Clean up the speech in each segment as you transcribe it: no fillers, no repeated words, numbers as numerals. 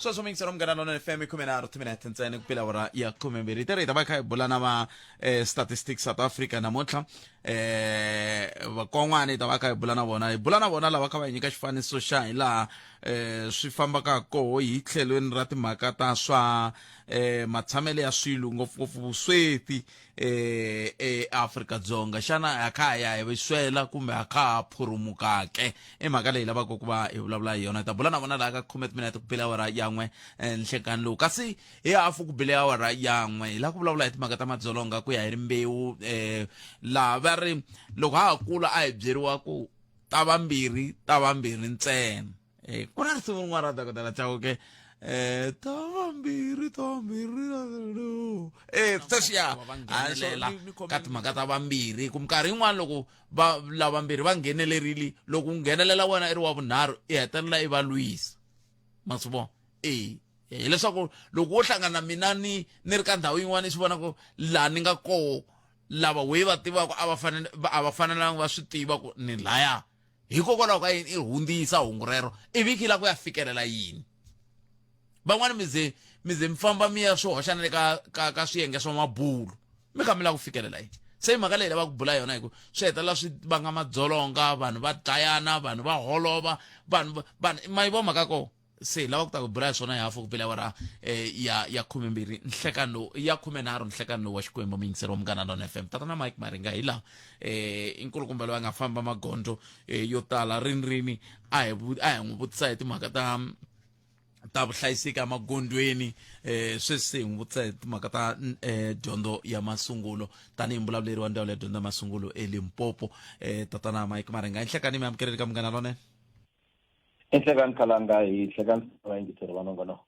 Sweswo miyingiselo Munghana Lonene FM i 13 timinete ntsena ku pela awara ya 12. Tere hi ta va kha hi bula na va eh, Statistics South Africa namuntlha eh vakon'wana hi ta va kha hi bula na vona hi bula na vona lava kha va hi nyika xifaniso xa hi laha eh swi fambaka koho hi tlhelweni ra timhaka ta swa eh matshamelo ya swilo ngopfungopfu vusweti eh eAfrika-Dzonga xana ha kha ha ya hi swela kumbe ha kha ha phurumuka ke i mhaka leyi lavaka ku va hi vulavula hi yona hi ta bula na vona laha ka khume timinete ku bile awara ya n'we eh, nhlekani lowu kasi hi hafu ku bile awara ya n'we hi lava ku vulavula hi timhaka ta madzolonga ku ya hi rimbewu eh laha va ri loko ha ha kula a hi byeriwa ku ta vambirhi ta vambirhi ntsena Eh, ku na risimu rin'wana ra dokodela Chauke eh ta vambirhi ta vambirhi eh sweswiya Va nghenelela ka timhaka ta vambirhi ku minkarhi yin'wana loko va lavambirhi va nghenelerile loko u nghenelela wena i ri wa vunharhu i hetelela i va lwisa ma swi vona e hileswaku loko wo hlangana mina ni ni ri ka ndhawu yin'wana i swi vona ku laha ni nga koho lava we va tivaka a va fanele a va fanelanga va swi tiva ku ni laya Hikokwalaho ka yini i hundzisa hungu rero ivi ki la ku ya fikelela yini? Van'wani mi ze mi ze mi famba mi ya swi hoxa na le ka ka ka swiyenge swa mabulu mi kha mi lava ku fikelela yini? Se mhaka leyi lavaka ku bula yona hi ku swi hetelela swi vanga madzolonga, vanhu va dlayana, vanhu va holova, vanhu vanhu ma yi vona mhaka ya kona? Se hi lava ku ta ku bula hi swona hi hafu ku bela awara eh, ya ya 12 nhlekani lowu ya 13 nhlekani lowu wa Xikwembu muyingiseri wa Munghana Lona FM. Tatana Mike Maringa hi laha eh, i nkulukumba loyi a nga famba magondzo eh, yo tala rini rini a hi a hi n'wi vutisa hi timhaka ta ta vuhlayiseki emagondzweni eh sweswi se hi n'wi vutisa hi timhaka ta eh, dyondzo ya masungulo tanihi mbulavuleri wa ndzawulo ya dyondzo ya masungulo eLimpopo eh, tatana Mike Maringa. Nhlekani mi amukeleli ka Munghana Lonene. Enhlekani Khalanga hi hlekani vayingiseri va nongonoko.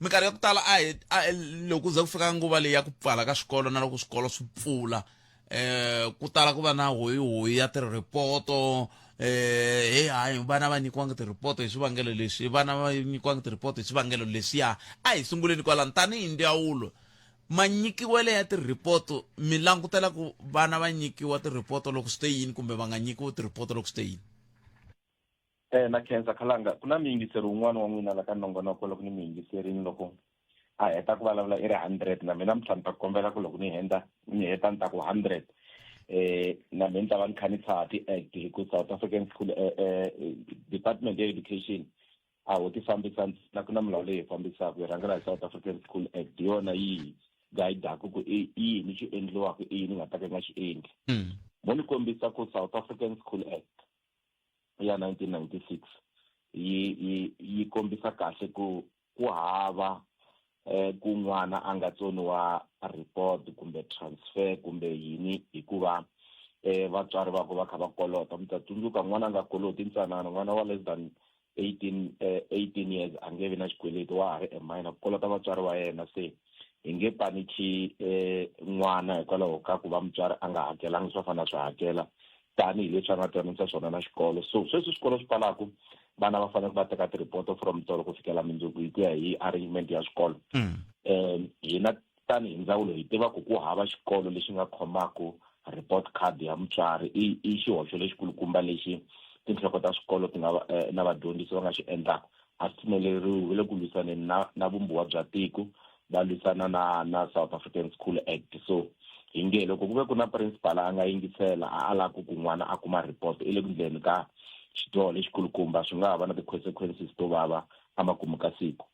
Minkarhi ya ku tala a hi a loko ku ze ku fika nguva leyi ya ku pfala ka swikolo na loko swikolo swi pfula eh ku tala ku va na hoyihoyi ya tirhipoto eh hey hayi vana va nyikiwanga tirhipoto hi swivangelo leswi vana va nyikiwanga tirhipoto hi swivangelo leswiya a hi sunguleni kwalano tanihi ndzawulo manyikiwele ya tirhipoto mi langutela ku vana va nyikiwa tirhipoto loko swi te yini kumbe va nga nyikiwi tirhipoto loko swi te yini Eh, na khensa Khalanga, ku na muyingiseri wun'wana wa n'wina la ka nongonoko loko ni mi yingiserini loko a heta ku vulavula i ri 100 na mina mtlha ni ta kombela ku loko ni henda ni heta ni ta ku 100 eh na mina ni ta va ni kha ni tshaha ti-act hi ku South African School eh, eh, Department ya Education a ho ti fambisa ntsena ku na milawu leyi hi fambisaka hi rhangela hi South African School Act hi yona yi guidaka ku i yini xi endliwaka i yini nga ta ka nga xi endli mo ni kombisa ku South African School Act ya 1996 yi yi yi kombisa kahle ku ku hava eh ku n'wana a nga tsoniwa report kumbe transfer kumbe yini hikuva eh vatswari vakwe va kha va kolota mi ta tsundzuka n'wana a nga koloti ntsanana n'wana wa less than 18 eh, 18 years a nge vi na xikweleti wa ha ri a minor ku kolota vatswari va yena se hi nge panichi eh n'wana hikwalaho ka ku va mutswari a nga hakelanga swa fanele a swi hakela tanihileswi a nga twananisa swona na xikolo so sweswi swikolo swi pfalaku vana va fanele va teka ti-report from tolo ku fikela mundzuku hi ku ya hi arrangement ya swikolo um hina tanihi ndzawulo hi tiva ku ku hava xikolo lexi nga khomaku report card ya mutswari i i xihoxo lexikulukumba lexi tinhloko ta swikolo ti nga eh, na vadyondzisi va nga xi endlaka a swi pfumeleriwi va le ku lwisaneni na na vumbiwa bya tiko va lwisana na na South African School Act so hi nge loko ku ve ku na principal a nga yingisela a alaku ku n'wana a kuma report i le ku ndleni ka xidyoho lexikulukumba swi nga ha va na ti-consequences to vava emakumu ka siku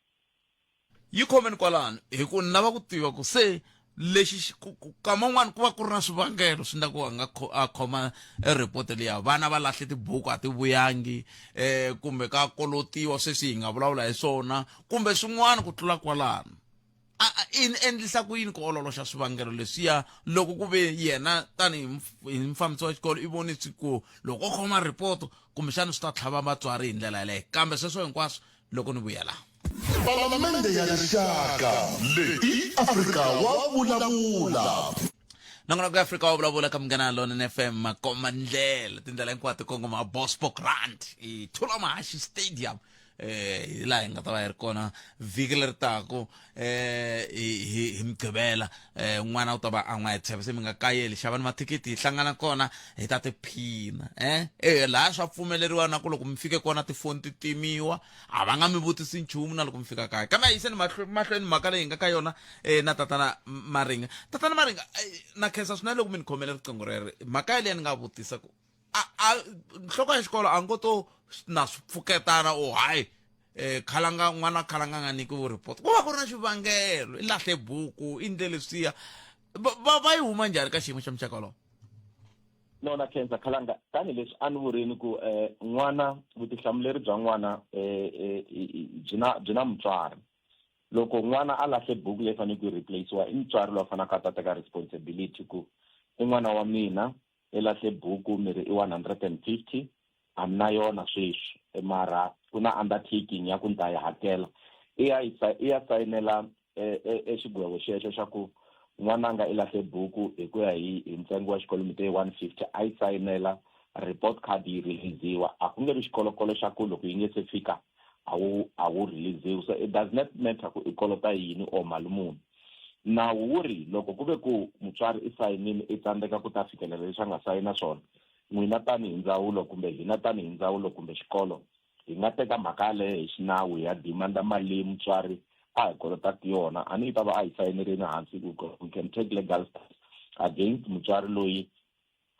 Yi khomeni kwalano hi ku ni lava ku tiva ku se lexi kama un'wana ku va ku ri na swivangelo swi endla ku a nga a khoma e report liya vana va lahle tibuku a ti vuyangi eh kumbe ka kolotiwa sweswi hi nga vulavula hi swona kumbe swin'wana ku tlula kwalano a i endlisa ku yini ku ololoxa swivangelo leswiya loko ku ve yena tanihi hi mufambisi wa xikolo i vone swi ku loko o khoma report kumbexana swi ta tlhava vatswari hi ndlela yaleyo kambe sweswo hinkwaswo loko ni vuya laha Palamende ya Rixaka leyi i Afrika wa vulavula. Nongonoko ya Afrika wa vulavula ka Munghana Lonene FM makoma ndlela tindlela hinkwato kongoma Bospo Grant i Thula Mahashi Stadium. Hi laha hi nga ta va hi ri kona vhiki leri taku hi Mugqivela. N'wana u ta va a n'wa hi tsheve, se mi nga kayeli, xavani mathikithi, hi hlangana kona, hi ta tiphina. Laha swa pfumeleriwa na ku loko mi fike kona tifoni ti timiwa, a va nga mi vutisi nchumu na loko mi fika kaya. Kambe a yiseni mahlweni mhaka leyi hi nga ka yona na Tatana Maringa. Tatana Maringa, na khensa swinene loko mi ni khomele riqingho rero. Mhaka yaleyo ni nga vutisa ku a nhloko ya xikolo a ngo to na swi pfuketana o hayi, khalanga n'wana khalanga nga nyikiwi report, ku va ku ri na xivangelo, i lahle buku, i ndle leswiya, va yi huma njhani ka xiyimo xa muxaka wolowo? No, na khensa, khalanga. Tanihileswi a ni vurini ku n'wana, vutihlamuleri bya n'wana byi na mutswari. Loko n'wana a lahle buku leyi faneleke yi replace-iwa, i mutswari loyi a faneleke a ta teka responsibility ku i n'wana wa mina i lahle buku, mi ri i 150, a ni na yona sweswi, mara ku na undertaking ya ku ni ta yi hakela. I ya sayinela e xigwevo xexo xa ku n'wananga i lahle buku hi ku ya hi ntsengo wa xikolo, mi te 150, a yi sayinela report card, yi release-iwa. A ku nge vi xikolokolo xa ku loko yi nge se fika a wu release-iwi. So it does not matter ku i kolota yini or mali muni. Nawu wu ri loko ku ve ku mutswari i sayinile, i tsandzeka ku ta fikelela leswi a nga sayina swona, n'wina tanihi ndzawulo kumbe hina tanihi ndzawulo kumbe xikolo hi nga teka mhaka yaleyo hi xinawu, hi ya demanda mali leyi mutswari a hi kolotaka yona. A ni yi ta va a hi sayinerini hansi. We can take legal steps against mutswari loyi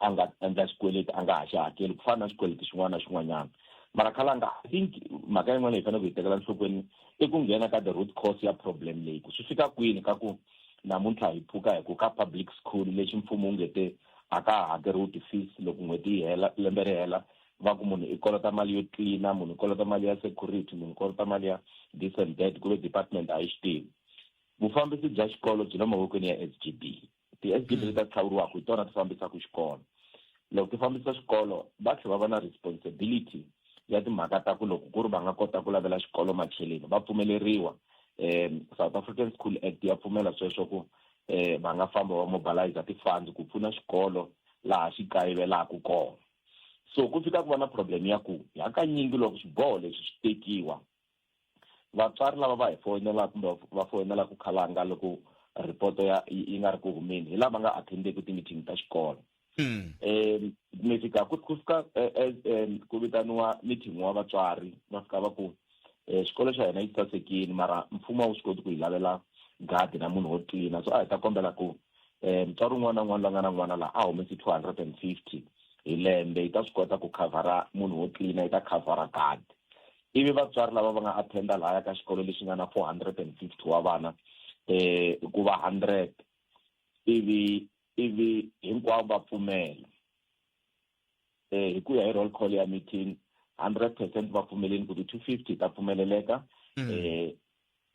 a nga endla xikweleti a nga ha xi hakeli, ku fana na xikweleti xin'wana na xin'wanyana. Mara khalanga, I think mhaka yin'wana hi fanele ku yi tekela enhlokweni i ku nghena ka the root cause ya problem leyi, ku swi fika kwini ka ku namuntlha hi pfuka hi ku ka public school lexi mfumo wu nge te a ka ha hakeriwi ti-fees loko n'hweti yi hela, lembe ri hela, va ku munhu i kolota mali yo tlina, munhu i kolota mali ya security, munhu i kolota mali ya this and that, ku ve department a yi swi tivi. Vufambisi bya xikolo byi le mavokweni ya SGB. Ti-SGB leti ta hlawuriwaka hi tona ti fambisaka xikolo. Loko ti fambisa xikolo, va tlhela va va na responsibility ya timhaka ta ku loko ku ri va nga kota ku lavela xikolo macheleni, va pfumeleriwa. South African School Act ya pfumela sweswo ku va nga famba va mobilize ti-funds ku pfuna xikolo laha xi kayivelaka kona. So ku fika ku va na problem ya ku hakanyingi loko xiboho lexi xi tekiwa, vatswari lava va hi foyinelaka kumbe va foyinelaka khalanga loko ripoto ya yi nga ri ku humeni hi lava nga attendeki ti-meeting ta xikolo. Mi fika ku fika ku vitaniwa meeting wa vatswari, va fika va ku xikolo xa hina yi sasekile, mara mfumo a wu swi koti ku hi lavela gadi na munhu wo tlina, so a hi ta kombela ku mutswari un'wana na un'wana loyi a nga na n'wana laha a humesi 250 hi lembe, yi ta swi kota ku khavhara munhu wo tlina, yi ta khavhara gadi. Ivi vatswari lava va nga attenda lahaya ka xikolo lexi nga na 450 wa vana ku va 100, ivi hinkwavo va pfumela hi ku ya hi roll call ya meeting, 100% va pfumeleni ku ti-250 ta pfumeleleka.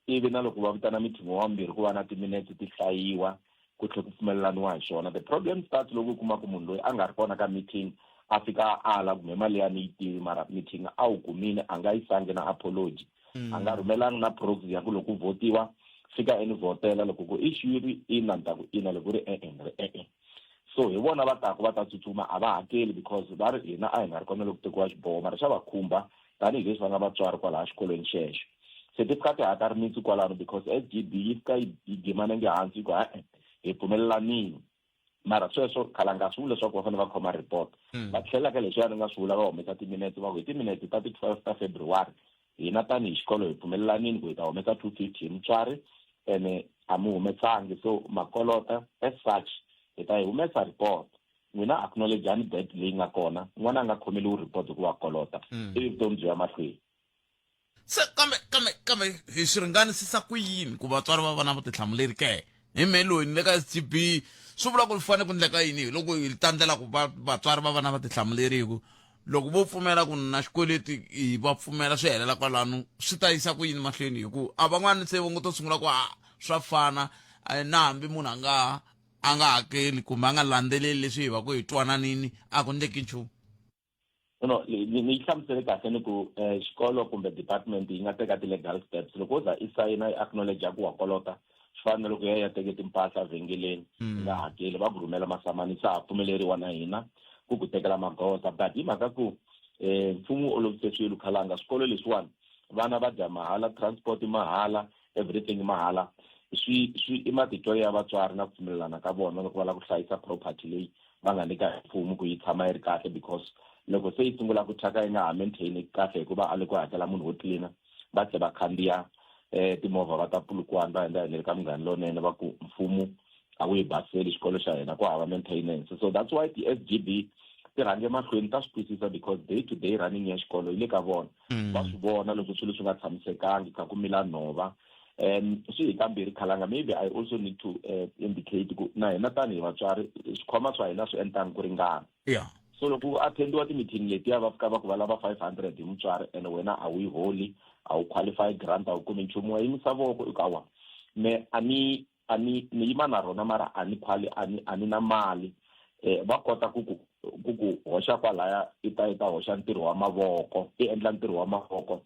Ivi na loko va vitana meeting wa vumbirhi, ku va na timinetse ti hlayiwa, ku tlhela ku pfumelelaniwa hi swona. The problem starts loko u kuma ku munhu loyi a nga ri kona ka meeting a fika a ala kumbe mali ya ni yi tivi, mara meeting a wu kumile, a nga yisangi na apology, a nga rhumelangi na proxy ya ku loko ku votiwa fika i ni vhotela, loko ku issue yi ri ina ni ta ku ina, loko ku ri e-e ni ri e-e. So hi vona va taku va ta tsutsuma, a va hakeli because va ri hina a hi nga ri kona loko tekiwa xiboho, mara xa va khumba tanihileswi va nga vatswari kwalaha xikolweni xexo. Se ti fika ti haka rimitsu kwalano because SGB yi fika yi gima nenge hansi yi ku e-e, hi pfumelelanile. Mara sweswo khalanga swi vula leswaku va fanele va khoma report, va tlhela ka leswiya ni nga swi vula, va humesa timinetse, va ku hi timinetse ta ti-12 ta February hina tanihi xikolo hi pfumelelanini ku hi ta humesa 250 hi mutswari, ene a mi humesangi, so makolota as such hi ta yi humesa report. N'wina acknowledgeani debt leyi nga kona, n'wana a nga khomeliwi report hikuva kolota, ivi vutomi byi ya mahlweni. Se kambe hi swi ringanisisa ku yini ku vatswari va va na vutihlamuleri ke? Hi mhe loyi ni le ka SGB, swi vula ku fanele ku endleka yini loko hi ta ndlela ku vatswari va va na vutihlamuleri? Hi ku loko vo pfumela ku na xikweleti, hi va pfumela, swi helela kwalano, swi ta yisa ku yini mahlweni? Hi ku a van'wani se va ngo to sungula ku a swa fana na hambi munhu a nga hakeli kumbe a nga landzeleli leswi hi va ku hi twananini, a ku ndleki nchumu. No, ni yi hlamusele kahle ni ku xikolo kumbe department yi nga teka ti-legal steps loko wo za i sayina, i acknowledge ku wa kolota. Swi fana na loko ya teke timpahla vhengeleni, i nga hakeli, va ku rhumela masamani, sa ha pfumeleriwa na hina ku ku tekela magoza. But hi mhaka ku mfumo wu olovise swilo, khalanga, swikolo leswiwani Vana va dya mahala, transport mahala, everything mahala. Swi swi i matitwelo ya vatswari na ku pfumelelana ka vona loko va lava ku hlayisa property leyi va nga nyika hi mfumo ku yi tshama yi ri kahle, because loko se yi sungula ku thyaka yi nga ha maintain kahle hikuva a le ku hakela munhu wo tlilina, va tlhe va khandziya timovha va ta Polokwane, va endla hi le ka Munghana Lonene, va ku mfumo a wu hi baseli xikolo xa hina, ku hava maintenance. So that's why ti-SGB ti rhange mahlweni, ta swi twisisa, because day to day running ya xikolo yi le ka vona. Va swi vona loko swilo swi nga tshamisekangi, kha ku mila nhova. Swi hi kambirhi, Khalanga. Maybe I also need to indicate ku na hina tanihi vatswari, swikhwama swa hina swi entangi ku ringana. So loko ku attendiwa ti-meeting letiya, va fika va ku va lava 500 hi mutswari, and wena a wu yi holi, a wu qualify grant, a wu kumi nchumu, wa yimisa voko i ku awa me a ni a ni ni yima na rona, mara a ni quali a ni na mali. Va kota ku ku hoxa kwalaya, i ta hoxa ntirho wa mavoko, i endla ntirho wa mavoko,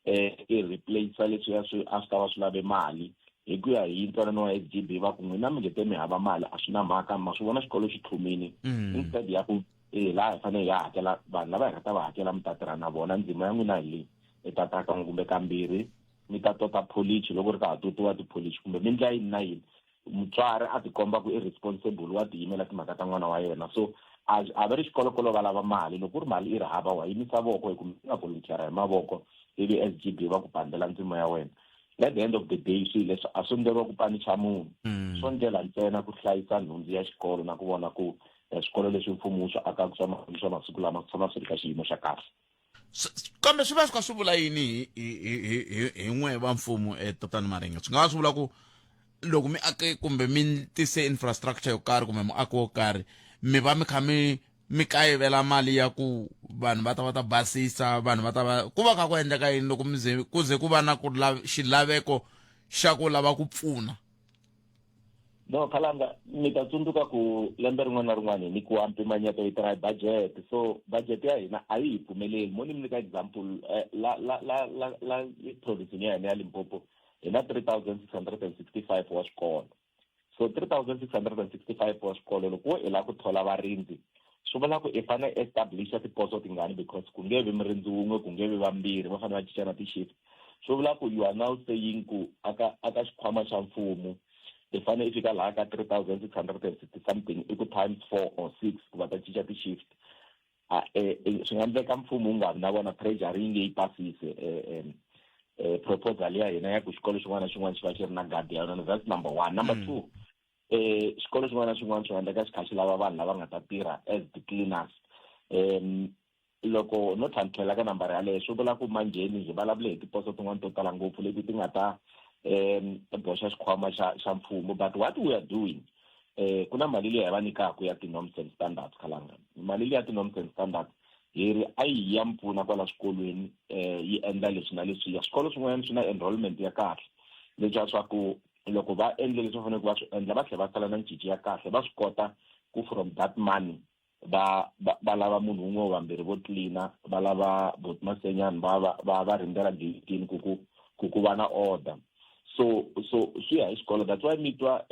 i replace leswiya swi a swi ta va swi lave mali hi ku ya hi ntwanano wa SGB. Va ku n'wina mi nge te mi hava mali, a swi na mhaka, ma swi vona xikolo xi tlhumini. Instead ya ku laha hi fanele hi ya hakela vanhu lava hi nga ta va hakela, mi ta tirha na vona. Ndzima ya n'wina hi leyi, i ta ta kan'we kumbe kambirhi, mi ta tota pholichi loko ri ka ha totiwa tipholichi, kumbe mi ndla yini na yini. Mutswari a tikomba ku i responsible, wa tiyimela timhaka ta n'wana wa yena. So a va ri xikolokolo va lava mali, loko ku ri mali i ri hava, wa yimisa voko hi ku mi nga volunteer hi mavoko, ivi SGB va ku pandela ndzima ya wena. At the end of the day, swilo leswi a swi endleriwa ku panicha munhu, swo ndlela ntsena ku hlayisa nhundzu ya xikolo na ku vona ku swikolo leswi mfumo wu swi akaka swa masiku lama swi tshama swi ri ka xiyimo xa kahle. Kambe swi va swi kha swi vula yini hi n'we va mfumo, tatana Maringa? Swi nga va swi vula ku loko mi ake kumbe mi tise infrastructure yo karhi kumbe muako wo karhi, mi va mi kha mi kayivela mali ya ku vanhu va ta va ta basisa, vanhu va ta va ku va kha ku endleka yini loko mi ze ku ze ku va na ku xilaveko xa ku lava ku pfuna? No, Khalanga, mi ta tsundzuka ku lembe rin'wana na rin'wana hi nyikiwa mpimanyeto, yi tirha hi budget. So budget ya hina a yi hi pfumeleli. Mo ni mi nyika example, la province ya hina ya Limpopo hi na 3665 wa swikolo. So 3665 wa swikolo, loko wo i lava ku thola varindzi, swi vula ku i fanele establisha tiposo tingani? Because ku nge vi murindzi wun'we, ku nge vi vambirhi, va fanele va cincana ti-shift. Swi vula ku you are now saying ku aka xikhwama xa mfumo i fanele i fika laha ka 3660 something, i ku times four or six ku va ta cinca ti-shift. Swi nga endleka mfumo wu nga vi na vona treasury yi nge yi pasisi proposal ya hina ya ku xikolo xin'wana na xin'wana xi va xi ri na guard ya yona. That's number one. Number two, xikolo xin'wana na xin'wana swi nga endleka xi kha xi lava vanhu lava nga ta tirha as the cleaners. Loko no tlhantlhela ka nambara yaleyo, swi vula ku manjheni hi vulavule hi tiposo tin'wana to tala ngopfu leti ti nga ta boxa xikhwama xa mfumo. But what we are doing, ku na mali leyi hi va nyikaka ya ti-norms and standards. Khalanga, mali leyi ya ti-norms and standards hi ri a yi ya mi pfuna kwala swikolweni, yi endla leswi na leswiya. Swikolo swin'wanyana swi na enrollment ya kahle, leswiya swa ku loko va endle leswi va faneleke va swi endla, va tlhela va sala na cinci ya kahle, va swi kota ku from that money va lava munhu wun'we, vambirhi vo tlilina, va lava botmasenyani va rindzela geyitini ku va na order. So swi ya hi xikolo. That's why mi twa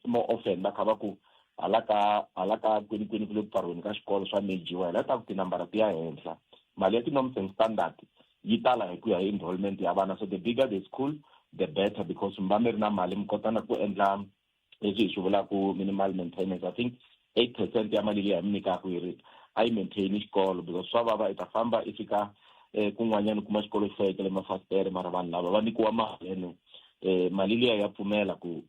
more often va kha va ku hala ka kwini kwini ku le ku pfariweni ka xikolo, swa mejiwa hi la ta ku tinambara ti ya henhla. Mali ya ti-norms and standard yi tala hi ku ya hi enrollment ya vana. So the bigger the school, the better, because mi va mi ri na mali, mi kota na ku endla leswi hi swi vulaka minimal maintenance. I think 8% ya mali leyi hi mi nyikaka hi ri a yi maintain xikolo, because swa vava i ta famba i fika kun'wanyana kuma xikolo xi fayekele mafasitere, mara vanhu lava va nyikiwa mali, ene mali liya ya pfumela ku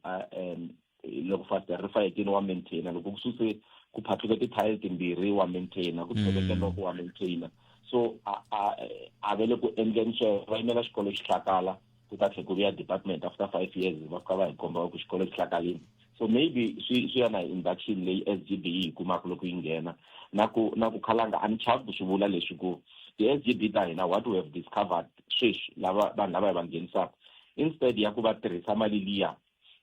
loko fasitere ri fayekini wa maintaina, loko ku suse ku phatluke tithayili timbirhi wa maintaina, ku tshoveke loko wa maintaina. So a va le ku endleni sweswo, va yimela xikolo xi hlakala, ku ta tlhela ku vuya department after 5 years, va fika va hi komba va ku xikolo xi hlakalini. So maybe swi ya na induction leyi SGB yi yi kumaka loko yi nghena na ku Khalanga, a ni chavi ku swi vula leswi ku ti-SGB ta hina, what we have discovered sweswi, lava vanhu lava hi va nghenisaka, instead ya ku va tirhisa mali liya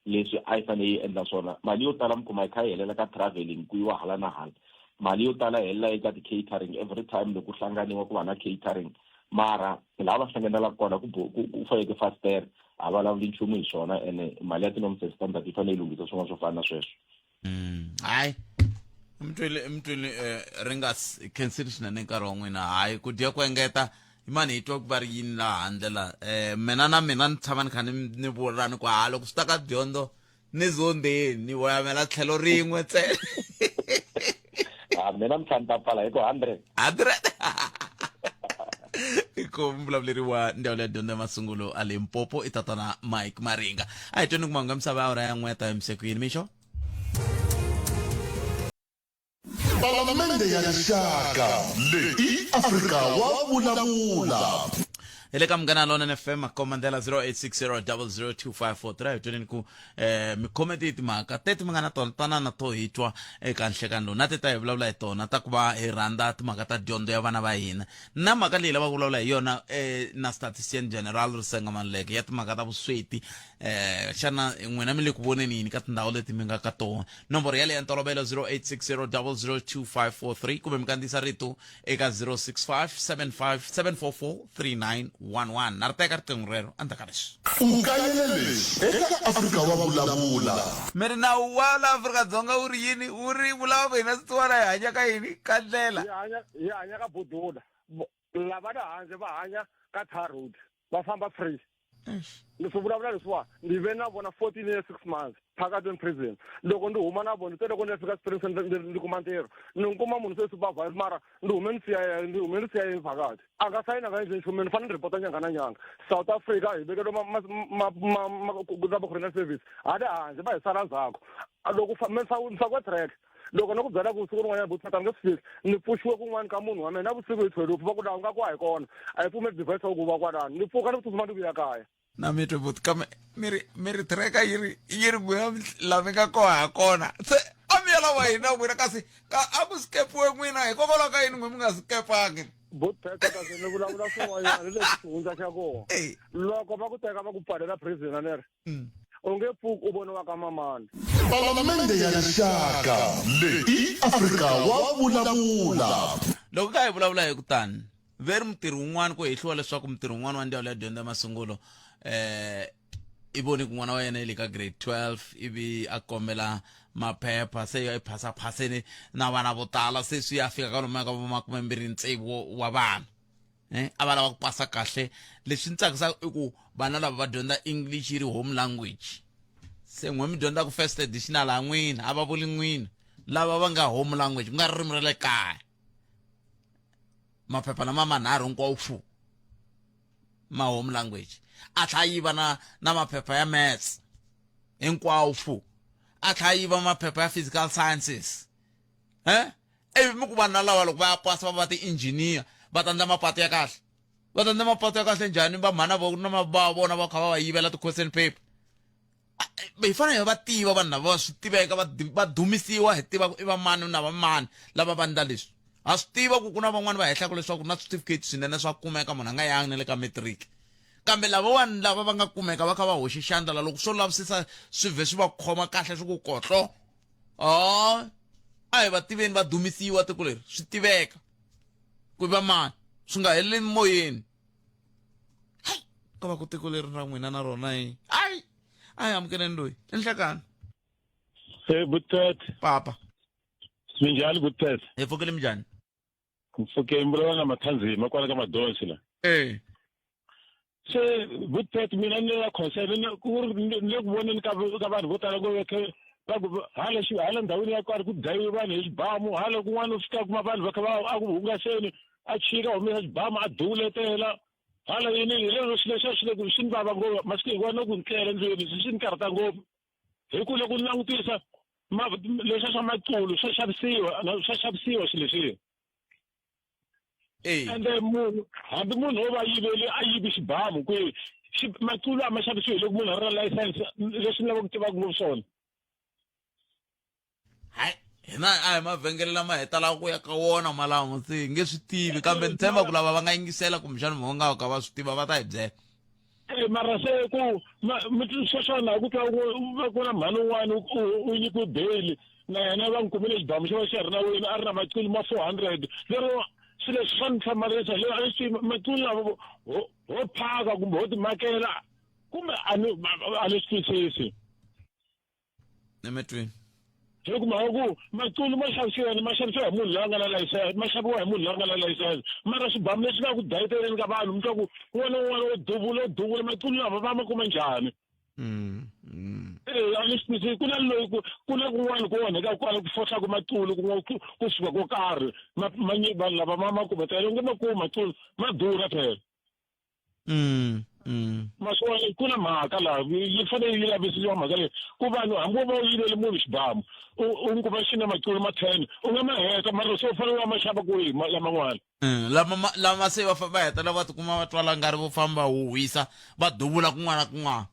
leswi a yi fanele yi endla swona, mali yo tala mi kuma yi kha yi helela ka traveling, ku yiwa hala na hala. Mali yo tala yi helela eka ti-catering. Every time loko ku hlanganiwa ku va na catering, mara laha va hlanganelaka kona ku fayeke fastere, a va vulavuli nchumu hi swona. Ene mali ya ti-norms and standard yi fanele yi lunghisa swin'wana swo fana na sweswo. Hayi, mtwile mtwile, ri nga khensile swinene nkarhi wa n'wina. Hayi, ku dya ku engeta. Mani hi twa ku va ri yini laha handle la mina na mina ni tshama ni kha ni ni vula ni ku ha loko swi ta ka dyondzo ni zondeni ni voyamela tlhelo rin'we ntsena. A mina mi tlhela ni ta pfala hi ku 100. 100. I ku muvulavuleri wa ndzawulo ya dyondzo ya masungulo a Limpopo i tatana Mike Maringa. A hi tweni ku mahungu ya misava ya awara ya n'we ya ta yimise ku yini mixo. Palamende ya Rixaka leyi i Afrika wa vulavula. Hi le ka Munghana Lonene FM komandela 0860002543 hi tweneni ku eh mi khome tihi timhaka teti mi nga na tona tanana to hi twa eka nhlekani lowu na ti ta hi vulavula hi tona ta ku va hi rhandza timhaka ta dyondzo ya vana va hina na mhaka leyi lavaka ku vulavula hi yona eh na statistician general Risenga Maluleke ya timhaka ta vusweti eh xana n'wina mi le ku voneni yini ka tindhawu leti mi nga ka tona nomboro yaleyo ya ntolovelo 0860002543 kumbe mi kandziyisa rito eka 065 75 744 3911 na ri teka riqingho rero endzhaku ka leswi. U kayele leswi eka Afrika wa Vulavula. Mi ri nawu wa la Afrika-Dzonga wu ri yini? Wu ri vulava ku hina swisiwana hi hanya ka yini? Ka ndlela. Hi hanya hi hanya ka budula. Lava le handle va hanya ka tar road. Va famba free. Ni swi vulavula leswiwa ni ve na vona 14 years 6 months phakathi in prison. Loko ndzi huma na vona, se loko ni ya fika Spring Center ndzi kuma ntirho, ni kuma munhu se supervisor, mara ndzi hume ni siya ndzi hume ni siya phakathi. A nga sayina nga endli nchumu, ni fanele ni report nyanga na nyanga. South Africa hi vekeliwe ma ma ma ma ma corona service hale handle va hi sala ndzhaku. Loko ni fakiwe track. Loko ni ku byela ku siku rin'wanyana buti ni nge swi fiki, ni pfuxiwe kun'wana ka munhu wa mina navusiku hi 12 va ku laha u nga ku a hi kona, a hi pfumeli device ya ku va kwalano. Ni pfuka ni tsutsuma ni vuya kaya. Na mi twe buti kambe mi ri mi ri tracker yi ri yi ri n'wina la mi nga koho ha kona se a mi ya lava hina n'wina kasi ka a ku skepiwe n'wina hikokwalaho ka yini n'we mi nga skepangi. Buti Phetha kasi ni vulavula swin'wanyana hi leswi xihundla xa kona. Loko va ku teka va ku pfalela prison a ni ri U nge pfuki u voniwa ka mamani. Palamende ya Rixaka leyi i Afrika wa vulavula. Loko ka hi vulavula hi ku tani, ve ri mutirhi wun'wana ku hehliwa leswaku mutirhi wun'wana wa ndzawulo ya dyondzo ya masungulo eh i vone ku n'wana wa yena i le ka grade 12 ivi a kombela maphepha se ya phasa-phaseni na vana vo tala se swi ya fika ka lomuya ka vo makumembirhi tsevu wa vana. Eh, a va lava ku pasa kahle leswi ni tsakisaka i ku vana lava va dyondza english yi ri home language se n'we mi dyondzaka first additional ha n'wina a va vuli n'wina lava va nga home language ku nga ririmi ra le kaya maphepha lama manharhu hinkwawo fu ma home language a tlha yiva na na maphepha ya maths hinkwawo fu a tlha yiva maphepha ya physical sciences eh ivi mi ku vanhu lava loko va ya pasa va va ti-engineer va ta endla mapatu ya kahle va ta endla mapatu ya kahle njhani va mhana vo na va vona va kha va va yivela ti-question paper hi fanele hi va tiva vanhu lava va swi tiveka va dumisiwa hi tiva ku i va mani na va mani lava va endla leswi ha swi tiva ku ku na van'wani va hehlaka leswaku na switifiketi swinene swa kumeka munhu a nga yangi na le ka matric kambe lavawani lava va nga kumeka va kha va hoxe xandla la loko swo lavisisa swi vhe swi va khoma kahle swi ku kotlo oh a hi va tiveni va dumisiwa tiko leri swi tiveka ku va mani swi nga heleli moyeni hayi ka va ku tiko leri ra n'wina na rona yi hayi a hi amukeleni loyi i nhlekani. Hey Buttet. Papa. Minjhani Buttet? Hi pfukile minjhani? Mpfukeni vulavula na Mathanzima kwala ka Madonsi la. Eh. Se Buttet mina ni la concern ni ku ri ni le ku voneni ka ka vanhu vo tala ku veke va ku hala xi hala ndhawini ya karhi ku dlayiwe vanhu hi xibamu hala kun'wana u fika kuma vanhu va kha va a ku hungaseni a chika humesa xibamu a duvuletela hala yini hi leswo swilo leswiya swi le ku swi ni vava ngopfu masiku hinkwawo na ku ni tlela ndlwini swi ni karhata ngopfu hi ku loko ni langutisa leswiya swa maculu swa xavisiwa swa xavisiwa swilo leswiya ende munhu hambi munhu wo va yiveli a yivi xibamu kwihi maculu a ma xavisiwi hi loko munhu a ri na license leswi ni lavaka ku tivaka ngopfu swona. Hayi hina a hi mavhengele lama hi talaka ku ya ka wona malamo se hi nge swi tivi kambe ni tshemba ku lava va nga yingisela kumbexana va nga ka va swi tiva va ta hi byela. Eh, mara se ku sweswiwani ku twa ku ku na mhani un'wana u nyikiwe beyili na yena va n'wi kumile xibamu xo va xi ri na wini a ri na maculu ma 400 lero swilo leswi swa ni hlamarisa lero a swi maculu lava ho phaka kumbe ho timakela kumbe a ni a ni swi twisisi. Emetweni. Hi ku mhaka ku maculu ma xavisiwa ma xavisiwa hi munhu loyi a nga na layisense, ma xaviwa hi munhu loyi a nga na layisense. Mara swibamu leswi nga ku dayiteleni ka vanhu mi twa ku un'wana na un'wana wo duvula u duvula maculu lava va ma kuma njhani? Eh, a ni swi twisisi ku na loyi ku ku na kun'wana ku onheka kwala ku fohlaka maculu kun'wana ku ku suka ko karhi ma ma vanhu lava ma ma kuma tele nge ma kuma maculu ma durha phela. Ma swi vona ku na mhaka laha yi fanele yi lavisisiwa mhaka leyi ku vanhu hambi wo va u yivele munhu xibamu u u n'wi kuma xi na maculu ma 10 u nga ma heta mara se u fanele u ya ma xava kwihi laman'wana. Lama ma lama se va va hetelela va tikuma va twala ngari vo famba huhwisa va duvula kun'wana na kun'wana.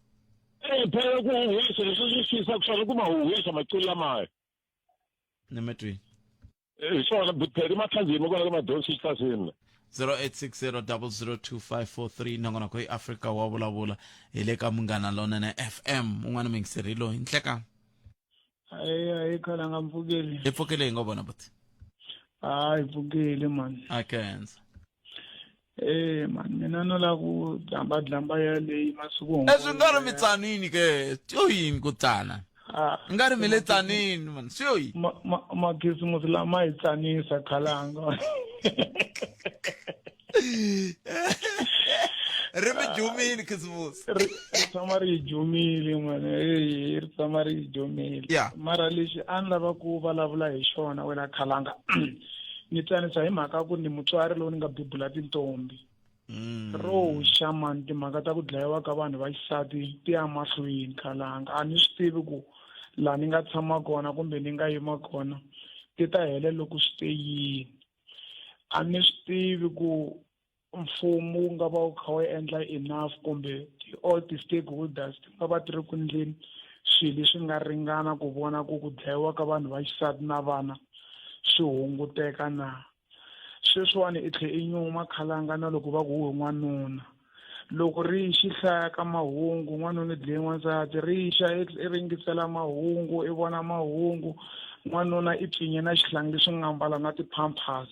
Eh phela ku huhwisa leswi swi xisaka swona ku ma huhwisa maculu lamaya. Ni mi twini. Hi swona buphele mathandzini kona ka madonsi xihlaseni. 0860002543 nongonoko i Afrika wa vulavula hi le ka Munghana Lonene FM un'wana muyingiseri loyi nhleka. Hayi hayi khala nga mpfukeli. Hi pfukile hi ngo vona buti. Hayi pfukile man. A khensa. Eh man mina no lava ku dlamba dlamba ya leyi masiku hinkwawo. Leswi nga ri mi tsanini ke swi yo yini ku tsana? Ah, Nga ri mi le tsanini man swi yo yini? Makhisimusi lama hi tsanisa khalanga. Ri mi jumile khisimusi. Ri tshama ri hi jumile man eyi ri tshama ri hi jumile. Yeah. Mara lexi a ni lava ku vulavula hi xona wena khalanga ni tsanisa hi mhaka ku ni mutswari lowu ni nga bebula tintombi. Ro xa mani timhaka ta ku dlayiwa ka vanhu va xisati ti ya mahlweni khalanga. A ni swi tivi ku laha ni nga tshama kona kumbe ni nga yima kona ti ta hela loko swi te yini. A ni swi tivi ku mfumo wu nga va wu kha wu endla enough kumbe all ti-stakeholders ti nga va ti ri ku endleni swilo leswi nga ringana ku vona ku ku dlayiwa ka vanhu va xisati na vana swi hunguteka na. Sweswiwani i tlhe i nyuma khalanga na loko va ku u n'wanuna. Loko ri xi hlaya ka mahungu n'wanuna i dlaye n'wansati, ri xa i ringisela mahungu i vona mahungu n'wanuna i pfinye na xihlangi lexi nga ambala na ti-pampers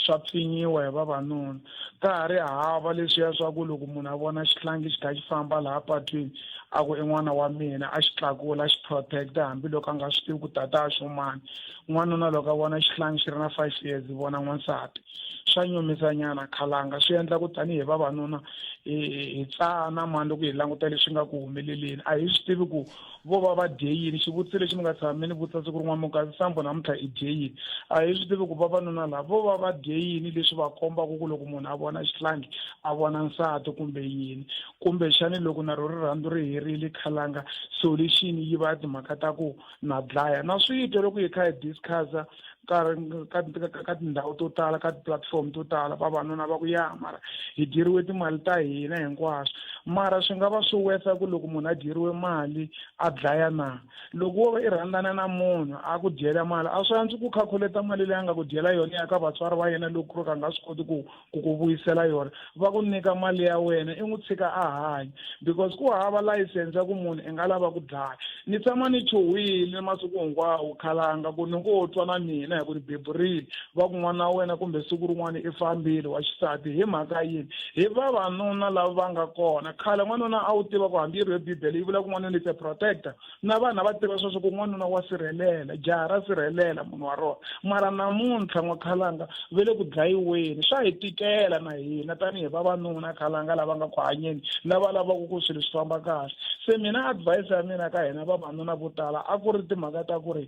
swa pfinyiwa hi vavanuna. Ka ha ri hava leswiya swa ku loko munhu a vona xihlangi xi kha xi famba laha patwini a ku i n'wana wa mina a xi tlakula a xi protect-a hambiloko a nga swi tivi ku tata a xo mani. N'wanuna loko a vona xihlangi xi ri na 5 years vona n'wansati swa nyumisa nyana khalanga swi endla ku tanihi vavanuna hi tsana mani loko hi languta leswi nga ku humeleleni a hi swi tivi ku vo va va dye yini. Xivutiso lexi mi nga tshama mi ni vutisa siku rin'wana mi ku sambo namuntlha i dye yini, a hi swi tivi ku vavanuna lava vo va va dye yini leswi va kombaka ku loko munhu a vona xihlangi a vona nsati kumbe yini, kumbexani loko na ro rirhandzu ri herile khalanga solution yi va timhaka ta ku na dlaya. Na swi twa loko hi kha hi discuss-a ka ka ka tindhawu to tala ka ti-platform to tala vavanuna va ku ya mara hi dyeriwe timali ta hina hinkwaswo, mara swi nga va swi worth ku loko munhu a dyeriwe mali a dlaya na? Loko wo va i rhandzana na munhu a ku dyela mali a swi antswi ku calculate mali leyi a nga ku dyela yona ya ka vatswari va yena loko ku ri ka a nga swi koti ku ku ku vuyisela yona, va ku nyika mali ya wena i n'wi tshika a hanya because ku hava license ya ku munhu i nga lava ku dlaya. Ni tshama ni chuhile masiku hinkwawo khalanga ku ni ngo twa na mina hi ku ni beburile va ku n'wana wa wena kumbe siku rin'wana i fambile wa xisati hi mhaka yini? Hi vavanuna lava va nga kona khale n'wanuna a wu tiva ku hambi yi ri yo bibele yi vula ku n'wanuna is a protector na vanhu a va tiva sweswo ku n'wanuna wa sirhelela, jaha ra sirhelela munhu wa rona. Mara namuntlha n'wakhalanga ve le ku dlayiweni, swa hi tikela na hina tanihi vavanuna khalanga lava nga ku hanyeni, lava lavaka ku swilo swi famba kahle. Se mina advice ya mina ka hina vavanuna vo tala a ku ri timhaka ta ku ri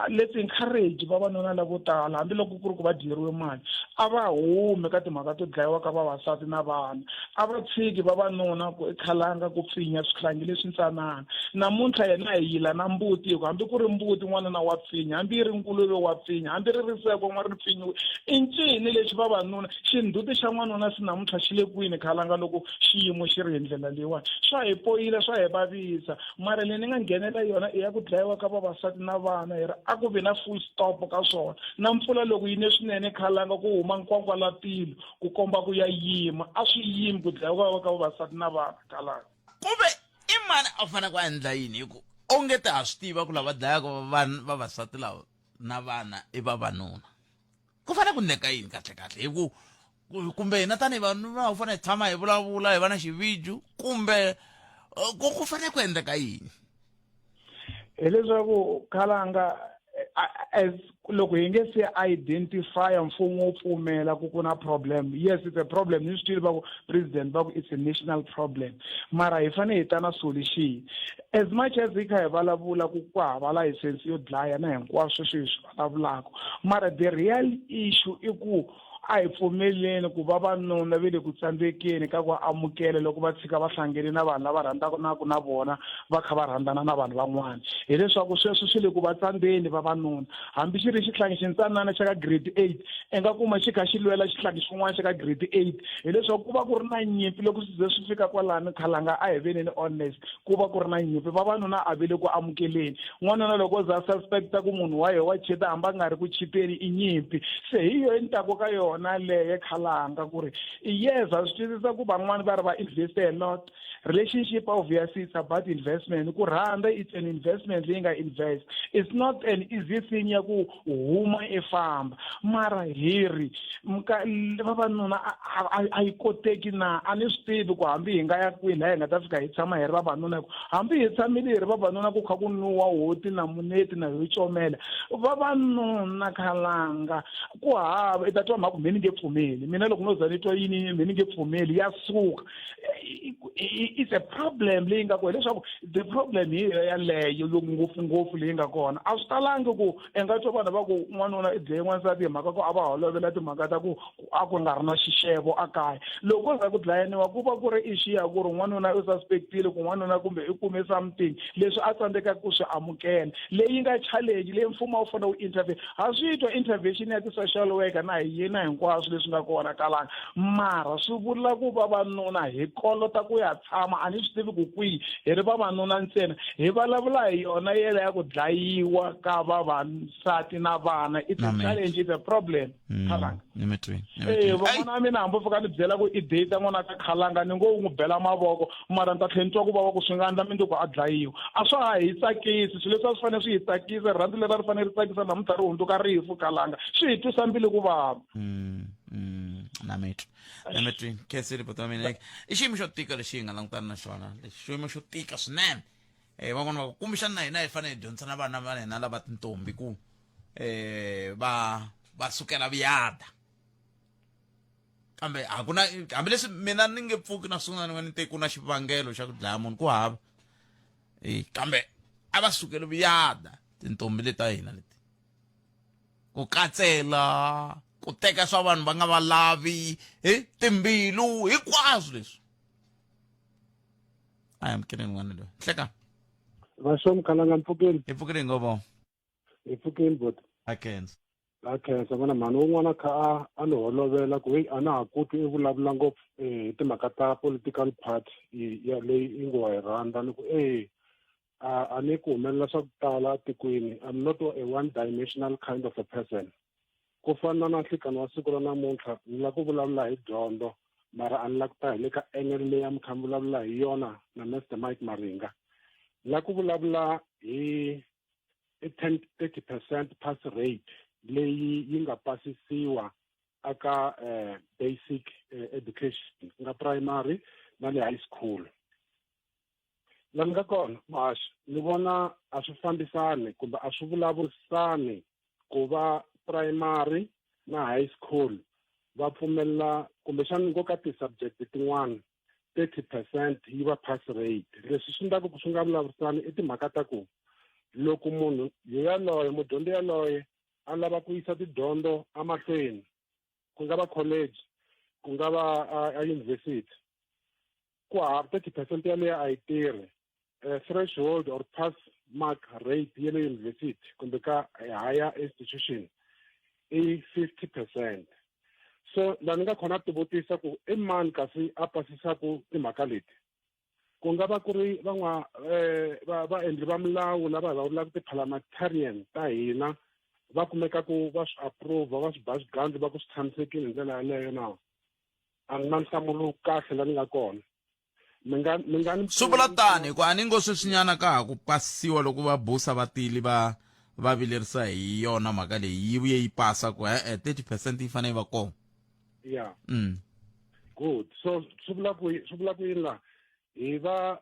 let's encourage vavanuna lavo tala hambiloko ku ri ku va dyeriwe mali, a va humi ka timhaka to dlayiwa ka vavasati na vana. A va tshiki vavanuna ku khalanga ku pfinya swihlangi leswi ntsanana. Namuntlha yena hi yila na mbuti hi ku hambi ku ri mbuti n'wanuna wa pfinya, hambi yi ri nguluve wa pfinya, hambi ri riseko n'wa ri pfinyiwe. I ncini lexi vavanuna, xindzhuti xa n'wanuna se namuntlha xi le kwini khalanga loko xiyimo xi ri hi ndlela leyiwani? Swa hi poyila, swa hi vavisa. Mara leyi ni nga nghenela yona i ya ku dlayiwa ka vavasati na vana, hi ri a ku vi na full stop ka swona. Na mpfula loko yi ne swinene khalanga ku huma nkwankwalatilo ku komba ku ya yima, a swi yimi ku dlayiwa ka vavasati na vana khalanga. Kumbe i mani a fanele ku endla yini hi ku onge ta ha swi tiva ku lava dlayaka vavasati lava na vana i vavanuna? Ku fanele ku endleka yini kahlekahle hi ku kumbe hina tanihi vanuna hi fanele hi tshama hi vulavula hi va na xiviju kumbe ku fanele ku endleka yini? Hileswaku khalanga As loko hi nge se identify, mfumo wu pfumela ku ku na problem. Yes, it's a problem. Ni swi twile va ku president va ku it's a national problem, mara hi fanele hi ta na solution. As much as hi kha hi vulavula ku ku hava license yo dlaya na hinkwaswo sweswi hi swi vulavulaka, mara the real issue i ku a hi pfumeleni ku vavanuna ve le ku tsandzekeni ka ku amukela loko va tshika va hlangene na vanhu lava rhandzanaku na vona, va kha va rhandzana na vanhu van'wana. Hileswaku sweswo swi le ku va tsandzeni vavanuna. Hambi xi ri xihlangi xintsanana xa ka grade 8, i nga kuma xi kha xi lwela xihlangi xin'wana xa ka grade 8. Hileswaku ku va ku ri na nyimpi loko swi ze swi fika kwalano. Khalanga, a hi veneni honest, ku va ku ri na nyimpi. Vavanuna a ve le ku amukeleni. N'wanuna loko o za suspecta ku munhu wa yehe wa chita, hambi a nga ri ku chiteni, i nyimpi. Se hi yo ni taku ka yona leyo, Khalanga, ku ri yes, ha swi twisisa ku van'wani va ri va invest a lot. Relationship, obviously it's about investment. Ku rhandza, it's an investment leyi nga invest. It's not an easy thing ya ku huma i famba. Mara hi ri vavanuna a yi koteki na? A ni swi tivi ku hambi hi nga ya kwihi laha hi nga ta fika hi tshama hi ri vavanuna, ku hambi hi tshamile hi ri vavanuna, ku kha ku nuwa hoti na muneti na hi comela vavanuna. Khalanga, ku hava i ta twa mhaka, mhe ni nge pfumeli mina. Loko no za ni twa yini, mhe ni nge pfumeli, ya suka. It's a problem leyi nga kona, hileswaku the problem hi yo yaleyo yo ngopfungopfu leyi nga kona. A swi talangi ku i nga twa vanhu va ku n'wanuna i dlaye n'wansati hi mhaka ku a va holovela timhaka ta ku a ku nga ri na xixevo a kaya. Loko ko za ku dlayaniwa, ku va ku ri issue ya ku ri n'wanuna u suspectile ku n'wanuna kumbe i kume something leswi a tsandzekaka ku swi amukela. Leyi nga challenge leyi mfumo a wu fanele wu intervene. Ha swi twa intervention ya ti-social worker na hi yina, hinkwaswo leswi nga kona kalanga, mara swi vula ku vavanuna hi kolota ku ya tshama, a ni swi tivi ku kwihi, hi ri vavanuna ntsena, hi vulavula hi yona yela ya ku dlayiwa ka vavasati na vana. It's a challenge, it's a problem. Khalanga, ee, van'wana wa mina hambi fika ni byela ku i date n'wana ka Khalanga, ni ngo wu n'wi bela mavoko, mara ni ta tlhela ni twa ku vava ku swi nga endla mindzuku a dlayiwa. A swa ha hi tsakisi swilo leswi a swi fanele swi hi tsakisa. Rirhandzu leri a ri fanele ri tsakisa, namuntlha ri hundzuka rifu. Khalanga, swi hi twisa mbilu ku vava. Na mitwa, na mitwi. Khensile, buti wa mina. I xiyimo xo tika lexi hi nga langutana na xona lexi, xiyimo xo tika swinene. Van'wana va ku kumbexana na hina hi fanele hi dyondzisa na vana va hina lava tintombi ku va sukela vuyada, kambe a ku na. Hambileswi mina ni nge pfuki na sungula ni nga ni te ku na xivangelo xa ku dlaya munhu, ku hava. Kambe a va sukeli vuyada tintombi leti ta hina leti, ku katsela ku teka swa vanhu va nga va lavi hi timbilu, hinkwaswo leswi. A hi amukeleni n'wana loyi. Hleka. Vaxo Mkhalanga, mpfukeni. Hi pfukile ngopfu. Hi pfukeni, bot. A khensa. A khensa vana. Mhani wun'wana kha a ni holovela ku heyi, a na ha koti i vulavula ngopfu hi timhaka ta political party ya leyi i ngo wa yi rhandza. Ni ku e a ni ku humelela swa ku tala tikweni. I'm not a one dimensional kind of a person. Ku fana na nhlikani wa siku ra namuntlha, ni lava ku vulavula hi dyondzo, mara a ni lava ku ta hi le ka angle leyi a mi kha mi vulavula hi yona na Mr Mike Maringa. Ni lava ku vulavula hi i 10 30% pass rate leyi yi nga pasisiwa aka basic education, ku nga primary na le high school. La ni nga kona, muhaxi, ni vona a swi fambisani kumbe a swi vulavurisani ku va primary na high school va pfumelela kumbexana ngo ka ti-subject tin'wana 30% yi va pass rate. Leswi swi endlaku ku swi nga vulavurisani i timhaka ta ku loko munhu yaloye, mudyondzi yaloye, a lava ku yisa tidyondzo emahlweni, ku nga va college, ku nga va a university, ku hava 30% yaleyo a yi tirhi. Threshold or pass mark rate ya le university kumbe ka higher institution i 50%. So laha ni nga khona tivutisa ku i mani kasi a pasisaku timhaka leti? Ku nga va ku ri van'wa vaendli va milawu lava hi va vulaka ti-parliamentarian ta hina, va kumeka ku va swi approve, va swi ba xigandlu, va ku swi tshamisekile hi ndlela yaleyo na? A ni na nhlamulo kahle la ni nga kona. Mi nga ni Swi vula tani hikuva a ni ngo sweswinyana ka ha ku pasiwa loko va busa va tili va vilerisa hi yona mhaka leyi, yi vuye yi pasa ku e-e, 30% yi fanele yi va kona. Yeah. Good. So swi vula ku yini laha? Hi va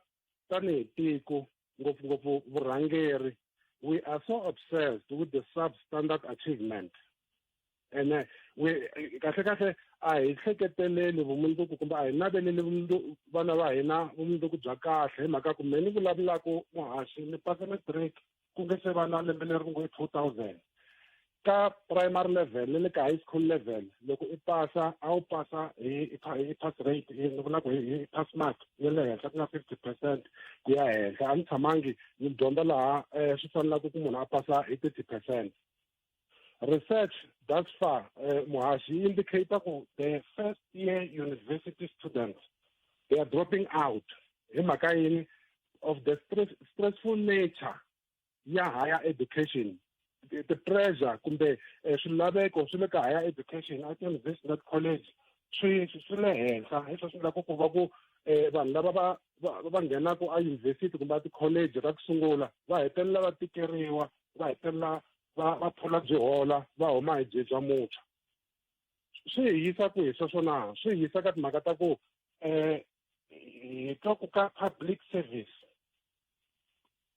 tanihi tiko, ngopfungopfu vurhangeri. We are so obsessed with the substandard achievement ene we kahle kahle a hi hleketeleli vumundzuku kumbe a hi naveleli vana va hina vumundzuku bya kahle hi mhaka ku me ni vulavulaka muhaxi ni pasa matric ku nge se va na lembe leri ku ngo i 2000 ka primary level ni le ka high school level loko i pasa a wu pasa hi hi pass rate ni vula ku hi pass mark ya le henhla ku nga 50% ku ya henhla a ni tshamangi ni dyondza laha um swi fanelaka ku munhu a pasa hi 30%. Research thus far muhaxi yi indicate ku the first year university students they are dropping out hi mhaka yini of the stress, stressful nature ya higher education the, the pressure kumbe eh, swilaveko swi le ka higher education at university na college swi swi le henhla hi swo swi endlaku ku va ku eh, vanhu lava va va nghenaka a university kumbe a ti-college ra ku sungula va hetelela va tikeriwa va hetelela va va phula byi hola va huma hi byi bya mutsha swi hi yisa kwihi sweswo na swi hi yisa ka timhaka ta ku um hi twa ku ka public service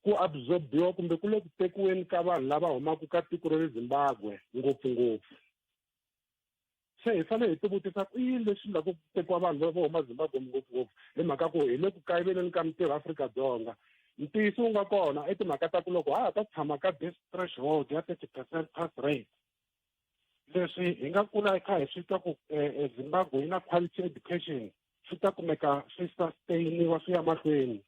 ku absorbiwa kumbe ku le ku tekiweni ka vanhu lava humaka ka tiko ra le Zimbabwe ngopfungopfu se hi fanele hi tivutisa ku i yini lexi endlaku ku tekiwa vanhu vo huma Zimbabwe ngopfungopfu hi mhaka ku hi le ku kayiveleni ka mintirho Afrika-Dzonga ntiyiso wu nga kona i timhaka ta ku loko ha ha ta tshama ka this threshold ya 30% pass rate leswi hi nga kula hi kha hi swi twa ku eh, eh, Zimbabwe yi na quality education swi ta kumeka swi sustainiwa swi ya mahlweni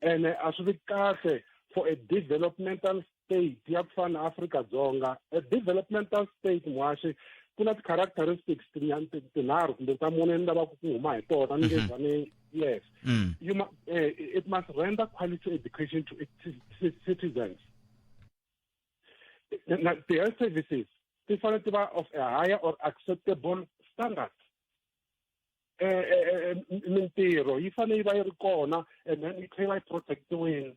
ene a swi vi kahle for a developmental state ya ku fana na Afrika-Dzonga a developmental state muhaxi ku na ti-characteristics tinharhu kumbe ta mune ni lavaka ku huma hi tona ni nge mhm. zani yes mm. you ma, eh, it must render quality education to its citizens the health services ti fanele ti va of a higher or acceptable standard eh, eh, eh, mintirho yi fanele yi va yi ri kona and then yi tlhela yi protectiwini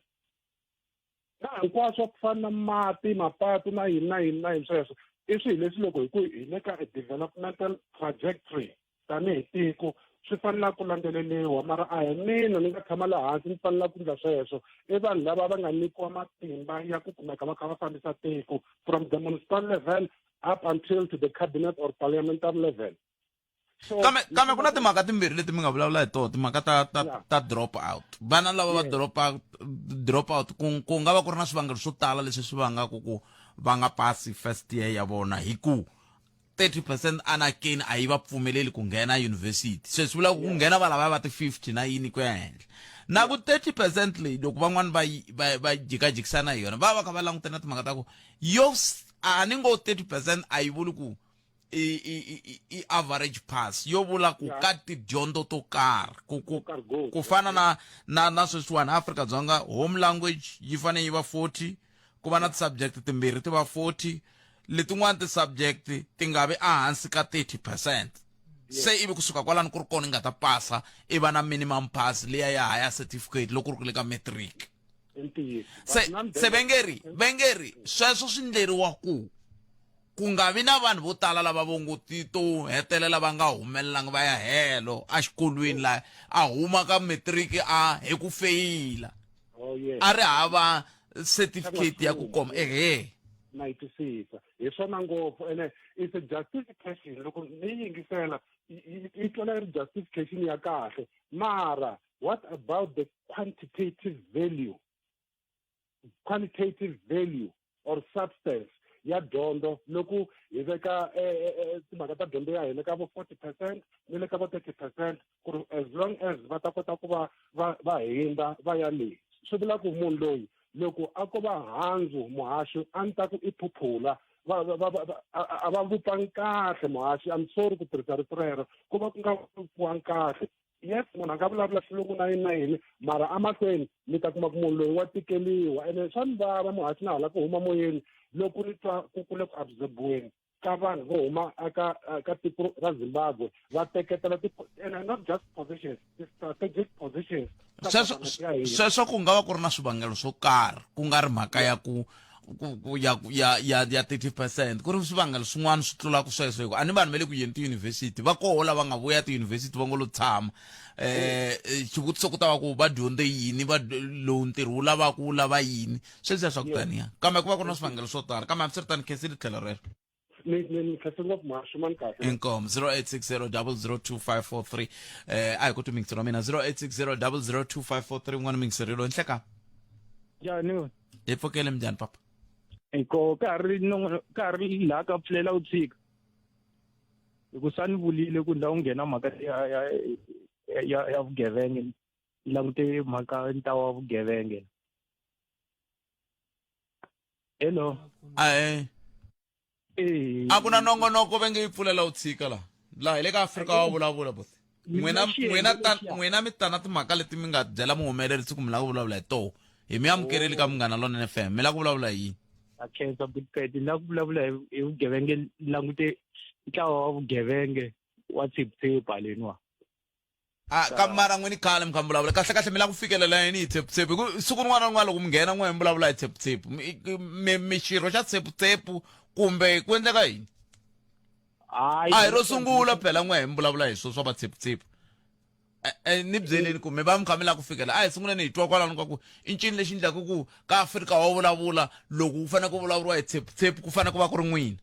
na hinkwaswo ku fana na mati mapatu na yini na yini na yini sweswo i swilo leswi loko hi ku hi le ka a developmental trajectory tanihi tiko swi fanela ku landzeleriwa mara a hi mina ni nga tshama laha hansi ni fanela ku endla sweswo i vanhu lava va nga nyikiwa matimba ya ku kumeka va kha va fambisa tiko from the municipal level up until to the cabinet or parliamentary level so kambe kambe ku na timhaka timbirhi leti mi nga vulavula hi tona timhaka ta ta yeah. ta drop out vana lava va drop out drop out ku ku nga va ku ri na swivangelo swo tala leswi swi vangaka ku va nga pasi first year ya vona hi ku 30% anakeni a yi va pfumeleli ku nghena university se swi vula ku nghena va lava va ti 50 na yini ku ya henhla na ku 30% leyi loko van'wani va va va jikajikisana hi yona va va kha va langutana timhaka ta ku yo a ni ngo 30% a yi vuli ku i i i i average pass yo vula ku ka tidyondzo to karhi ku ku ku fana na na na sweswiwani Afrika Dzonga home language yi fanele yi va 40 ku va na ti-subject timbirhi ti va 40 letin'wana ti-subject ti nga vi ehansi ka 30 percent se ivi kusuka kwalano ku ri kona i nga ta pasa i va na minimum pass liya ya higher certificate loko ku ri ku le ka matric se se vengeri vengeri sweswo swi ndleriwa ku ku nga vi na vanhu vo tala lava vo ngo ti to hetelela va nga humelelanga va ya helo exikolweni la a huma ka matric a hi ku feyila oh, yes. a ri hava certificate ya ku koma ehe na yi twisisa hi swona ngopfu ene it's a justification loko ni yingisela yi twala yi ri justification ya kahle mara what about the quantitative value qualitative value or substance ya dyondzo loko hi veka eh, eh, eh, timhaka ta dyondzo ya hina ka vo 40 percent ni le ka vo 30 percent ku ri as long as va ta kota ku va va va hindza va ya le swi vula ku munhu loyi loko a ko va handzu muhaxi a ni ta ku i phuphula va va va a va vupfangi kahle muhaxi I'm sorry ku tirhisa rito rero ku va ku nga vupfiwangi kahle yes munhu a nga vulavula xilungu na yini na yini mara amahlweni mi ta kuma ku munhu loyi wa tikeliwa ene swa ni vava muhaxi na hala ku huma moyeni loko ni twa ku ku le ku absorbiweni ka vanhu vo huma eka ka tiko ra Zimbabwe va teketela ti and not just positions the strategic positions sweswo sweswo ku nga va ku ri na swivangelo swo karhi ku nga ri mhaka ya ku ku ya ya ya ya 30% ku ri swivangelo swin'wana swi tlulaka sweswo hikuva a ni vanhu va le ku yeni tiyunivhesiti va koho lava nga vuya tiyunivhesiti va ngo lo tshama xivutiso ku ta va ku va dyondze yini va lowu ntirho wu lavaka wu lava yini sweswiya swa ku taniya kambe ku va ku ri na swivangelo swo tala kambe hambiswiritano khensile tlhelo rero. Ni khense ngopfu mhaxi mani kahle. Inkomu 0860 002543 a hi ku timingiselo wa mina 0860 002543 un'wana mingiselo loyi nhleka. Njhani? Hi pfukele minjhani papa? Hiko ka ha ri ka ha ri laha ka pfulela u tshika. Hi ku sa ni vulile ku ni lava ku nghena mhaka ya ya ya ya vugevenga ni langute mhaka ntlawa wa vugevenga. Hello. Ae. Eh. A ku na nongonoko va nge yi pfulela u tshika laha. Laha hi le ka Afrika wa vulavula both. N'wina n'wina ta n'wina mi ta na timhaka leti mi nga byela muhumeleri siku mi lava ku vulavula hi toho. Hi mi amukerile ka Munghana Lonene FM. Mi lava ku vulavula hi yini? A khensa Butpet, ni lava ku vulavula hi vugevenga langute ntlawa wa vugevenga wa tshiphitshipi haleniwa. A ka mara n'wini khale mi kha mi vulavula kahle kahle mi lava ku fikelela yini hi tsheputshepu hi ku siku rin'wana na rin'wana loko mi nghena n'we mi vulavula hi tsheputshepu mi xirho xa tsheputshepu kumbe ku endleka yini? Hayi. A hi ro sungula phela n'we mi vulavula hi swo swa vatsheputshepu. Ni byeleni ku mi va mi kha mi lava ku fikela a hi sunguleni hi twa kwalano ka ku i ncini lexi endlaka ku ka Afrika wa vulavula loko ku fanele ku vulavuriwa hi tsheputshepu ku fanele ku va ku ri n'wina.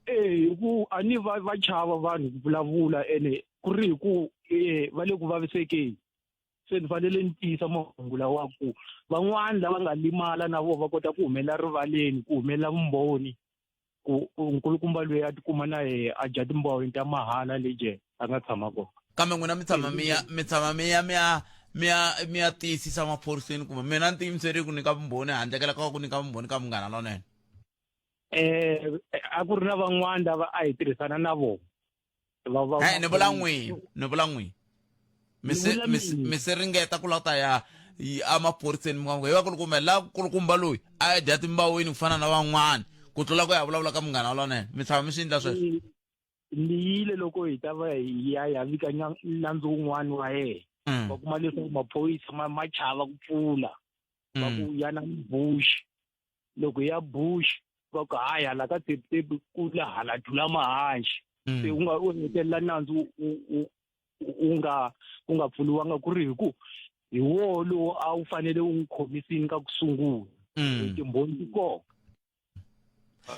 Eh hi ku a ni va va chava vanhu ku vulavula ene ku ri hi ku va le ku vavisekeni se ni fanele ni tiyisa mahungu lawa ku van'wani lava nga limala na vona va kota ku humelela rivaleni ku humelela vumbhoni ku nkulukumba loyi a tikuma na yehe a dya timbawini ta mahala le jele a nga tshama kona. Kambe n'wina mi tshama mi ya mi tshama mi ya mi ya mi ya mi ya tiyisisa maphoriseni kumbe mina ni tiyimiserile ku nyika vumbhoni handle ka ku nyika vumbhoni ka Munghana Lonene? A ku ri na van'wana lava a hi tirhisana na vona. Ni vula n'wina, ni vula n'wina. Mi se mi se ringeta ku lava ta ya emaphoriseni mi hi va kulukumba la kulukumba loyi a ya dya timbawini ku fana na van'wana ku tlula ku ya vulavula ka Munghana Lonene. Mi tshama mi swi endla sweswo? Ni yile loko hi ta va hi ya ya vika nandzu wun'wana wa yena. Va kuma leswaku maphorisa ma chava ku pfula. Va ku ya na bush. Loko ya bush va ku hayi hala ka tseputsepu ku la hala thula mahanxi. Se u nga u hetelela nandzu u nga pfuliwanga ku ri hi ku hi woho lowu a wu fanele u n'wi khomisini ka ku sungula. Timbhoni ti kona.